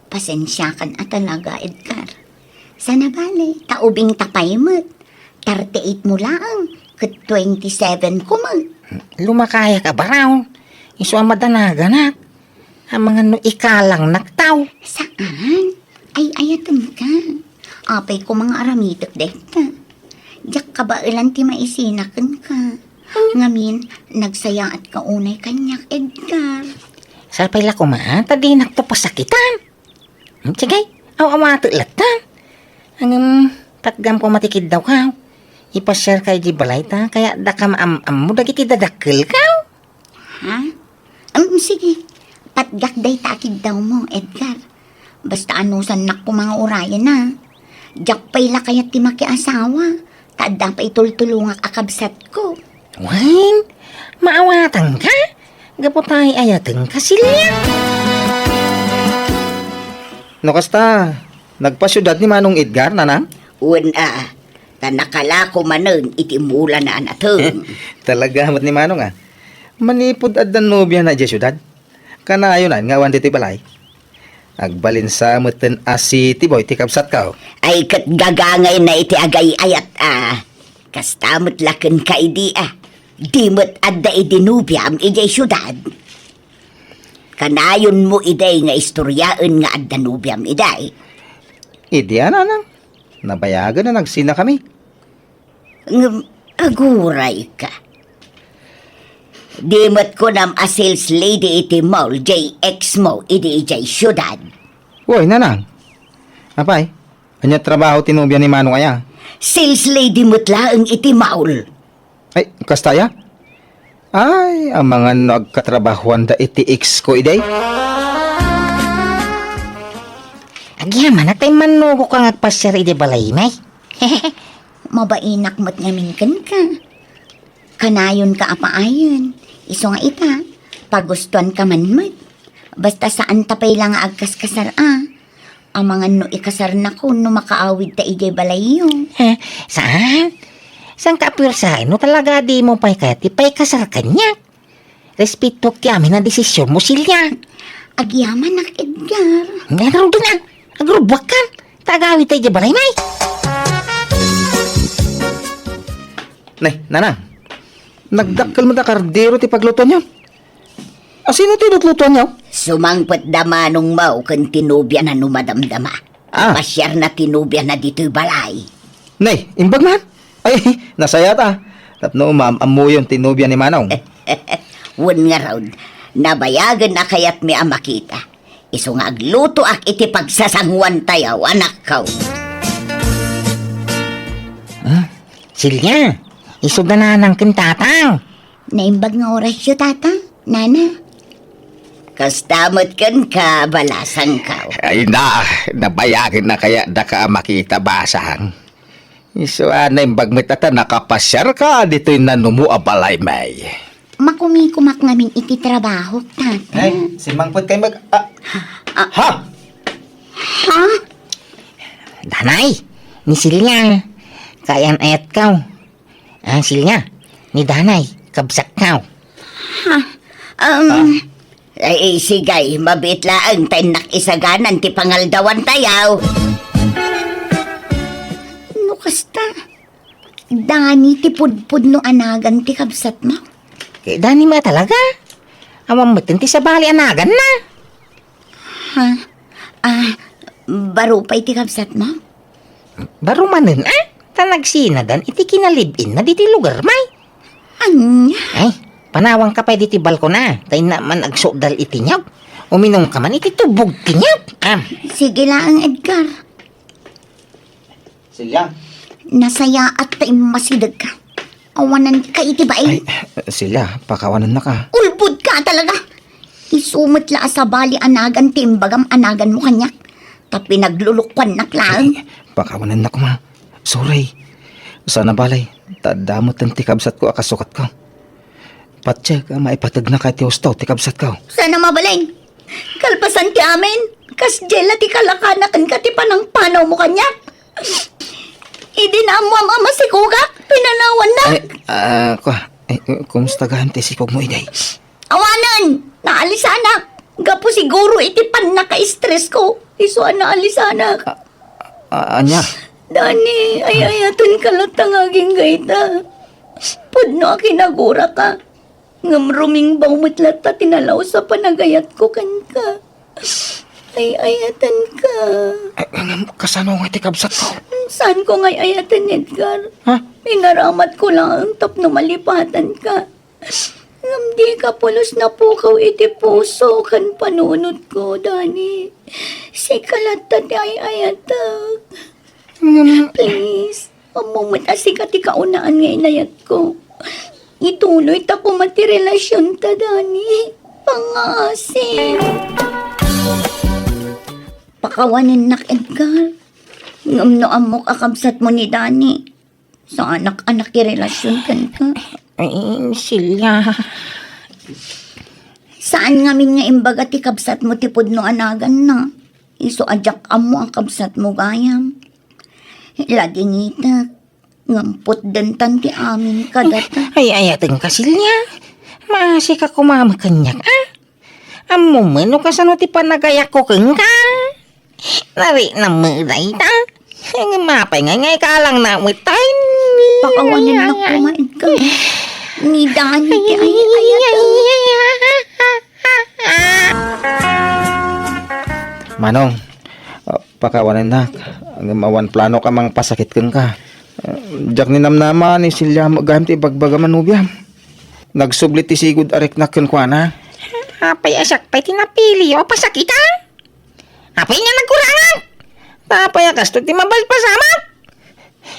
Pasensiakan a talaga, Edgar. Saan a bale, ta ubingta pay met. Thirty-eight mo laeng, ket twenty-seven ko met. Lumakayak a baraw. Isu a madanaganak. Amangan no ikalangnak taw. Saan? Ay-ayatenka. Apay koma nga aramitek dayta. Diak kabaelan ti maisina kenka. Ngamin, nagsayaatka unay kaniak, Edgar. Sapay la koma, ta dinakto pasakitan. Hmm, sige, aw-awatek latta. Ngem, patgam koma ti kiddawkaw. Ipasiarka idiay balayta, kaya adda ka maam-ammo dagiti dadakkelkaw. Ha? Em, sige. Patgak dayta a kiddawmo, Edgar. Basta anusannak koma nga urayen, a. Diak pay la kayat ti makiasawa, ta adda pay tultulongak a kabsatko. Wen, maawatanka? Gapu ta ay-ayatenka, Celia. No kasta, nagpasiudad ni Manong Edgar, Nanang? Wen, a. Ta nakalako manen iti mulana a nateng. Talaga met ni Manong, a. Manipud adda nobiana idiay siudad. Kanayonan nga awan ditoy balay. Agbalin sa metten a city boy ti kabsatko. Ay ket gagangayna iti agay-ayat, a. Kasta met la kenka idi, a. Di met adda idi nobiam idiay siudad. Kanayonmo idi nga istoriaen nga adda nobiam idi. Idi a, Nanang. Nabayagen a nagsinakami. Ngem agurayka. Di met kunam a sales lady iti mall, J X mo, idi idiay siudad. Uy, Nanang. Apay, ania trabaho ti nobia ni Manong aya? Sales lady met laeng iti mall. Ay, kasta aya? Ay, amangan no agkatrabahoanda iti ex ko, iday? Agyamanak ta immannugoka nga agpasiar idiay balay, May. Mabainak met ngamin kenka. Kanayonka a paayen. Isu nga ita, pagustuanka man met. Basta saan ta pay la nga agkaskasar a. Amangan no ikasarnakon no makaawidta idiay balayyo. Eh, saan? Saanka a puersaen no talaga dimo pay kayat ti paikasar kaniak? Respetuak ti amin a desisionmo, Celia. Agyamanak, Edgar. Ngarud na. Agrubbuakkan. Ta agawidta idiay balay, May. Nay, nanang. Nagdakkel met a kardero ti paglutoanyo. A, sino ti lutlutoanyo? Sumangpet da manongmo ken ti nobiana no madamdama. Ah. Pasiarna ti nobiana ditoy balay. Nay, imbag man? Ay, nasayaat. Tapno maam-ammoyon ti nobia ni Manong. Wen ngarud, nabayagen a kayatmi a makita. Isu nga aglutoak iti pagsasanguantayo, anakko. Ah, Celia, isu da nanang ken tatang. Naimbag nga orasyo, tata, nana. Kasta met kenka, balasangko. Ay na, nabayagen a kayat daka a makita, basang. Isu a naimbag met a ta nakapasiarka ditoy nanumo a balay, May. Makumikumak ngamin iti trabahok, tata. Ay, simmangpet kay mag-, ah, ah. Ha? Ha? Danay, ni Celia, kaayan-ayatko. Ah, Celia, ni Danay, kabsatko. Ha? Um, ah. Ay, sige, mabiit laeng ta innak isaganan ti pangaldawantayo. No kasta, Dani ti pudpudno a nagan ti kabsatmo? Eh, Dani met talaga. Awan met ti sabali a naganna. Ha? Ah, baro pay ti kabsatmo? Baro manen, ah? Ta nagsinadan iti kinalib-inna ditoy lugar, May. Ania? Ay, panawanka pay ditoy balkon, ah. Ta innak man agsukdal iti niyog. Uminumka man iti tubog ti niyog, ah. Sige laeng, Edgar. Celia. Nasayaat ta immasidegka. Awananka iti bain. Ay, Celia, pakawanennaka. Ulbodka talaga. Isu met la a sabali a nagan ti imbagam a naganmo kaniak. Ta pinaglulukuannak laeng. Ay, pakawanennak, ma. Sorry. Saan a bale, ta adda met ti kabsatko a kasukatko. Patiek a maipategnaka iti husto ti kabsatko. Saan a mabalin? Kalpasan ti amin, kasdiay la ti kalakana kenka ti panangpanawmo kaniak. Idi naammoam a masikogak, pinanawannak. Ay, ah, kua, ay, kumusta gayam ti sikogmo idiay? Awanen! Naalisanak! Gapu siguro iti pannaka-stress ko, isu a naalisanak. Ah, ah, ania? Dani, ay-ayatenka latta nga agingga ita. Pudno a kinaguraka. Ngem rumingbaw met latta ti nalaus a panagayatko kenka. Ay-ayatenka. Eh, ngem kasano nga ti kabsatko? Saanko nga ay-ayaten, Edgar. Ha? Inaramatko laeng tapno malipatanka. Ngem dika pulos napukaw iti puso ken panunotko, Dani. Sika latta ti ay-ayatek. Ngem please, ammom met a sika ti kaunaan nga inayatko. Ituloyta koma ti relasionta, Dani. Pangngaasim. Pakawanennak, Edgar. Ngem no ammok a kabsatmo ni Dani, saanak a nakirelasion kenka. Ay, Celia. Saan ngamin nga imbaga ti kabsatmo ti pudno a naganna? Isu a diak ammo a kabsatmo gayam. Ladingitek, ngem putdentan ti amin kadata. Ay, ayatenka, Celia. Maasika koma met kaniak, a? Ammom met no kasano ti panagayatko kenka. Nariknam met dayta. Ngem apay ngay nga ikalang na met tayo. Pakawanennak koma, Edgar. Ni Dani ti ay-ayatek. Manong, ah, pakawanennak. Ngem awan planok a mangpasakit kenka. Ah, diak ninamnama ni Celia gayam ti ibagbagam a nobiam. Nagsubli ti sigud a riknak kenkuana. Apay a siak pay ti napiliyo a pasakitan? Apay nga nagkurangan? Apay a kastoy ti mabalpasamak?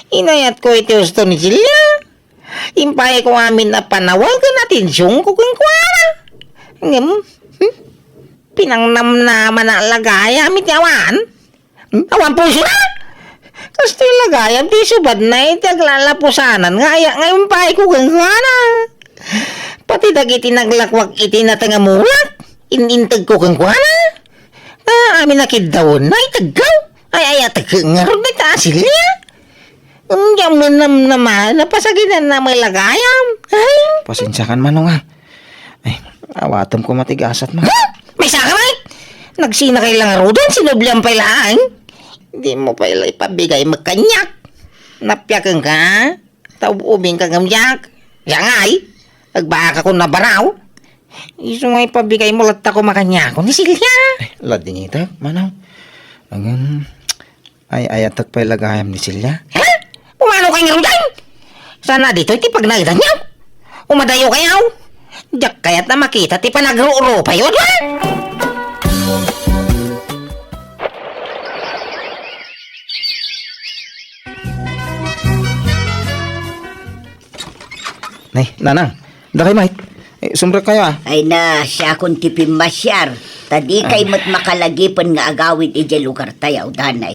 Inayatko iti husto ni Celia. Impayko amin a panawag ken atensionko kenkuana. Ngem, hmm? Pinangnamnamana la gayam iti awan. Hmm? Awan pusona? Kastoy la gayam ti isubadna iti aglalapusanan nga aya nga impayko kenkuana. Pati dagiti naglakwak iti nateng a mulak, in-integko kenkuana. Ah, amin a kiddawenna, itegko. Ay, ay, ategko ngarud dayta a Celia. Ngem diak met namnama, napasagidanna met la gayam. Ay. Pasensiakan, Manong, a. Ay, awatem koma ti gasatmo. Ha? Maysaka met? Nagsinakay la ngaruden, sinublian pay laeng. Dimo pay la ipabigay met kaniak. Napiakenka? Ta ub-ubingka ngem diak. Diak ngay. Agbaakakon a baraw. Isu nga ipabigaymo latta koma kaniakon ni Celia. Ay, ladingitek, Manong. Ngem, ay-ayatek pay la gayam ni Celia. Ha? Umanokay ngaruden? Saan a ditoy ti pagnaedanyo? Umadayokayo. Diak kayat a makita ti panagrurupayo, ha? Nay, Nanang, dakay met. Eh, sumrekkayo, a. Ay na, siakon ti pimmasiar. Ta dikay met makalagipen nga agawid idiay lugartayo, danay.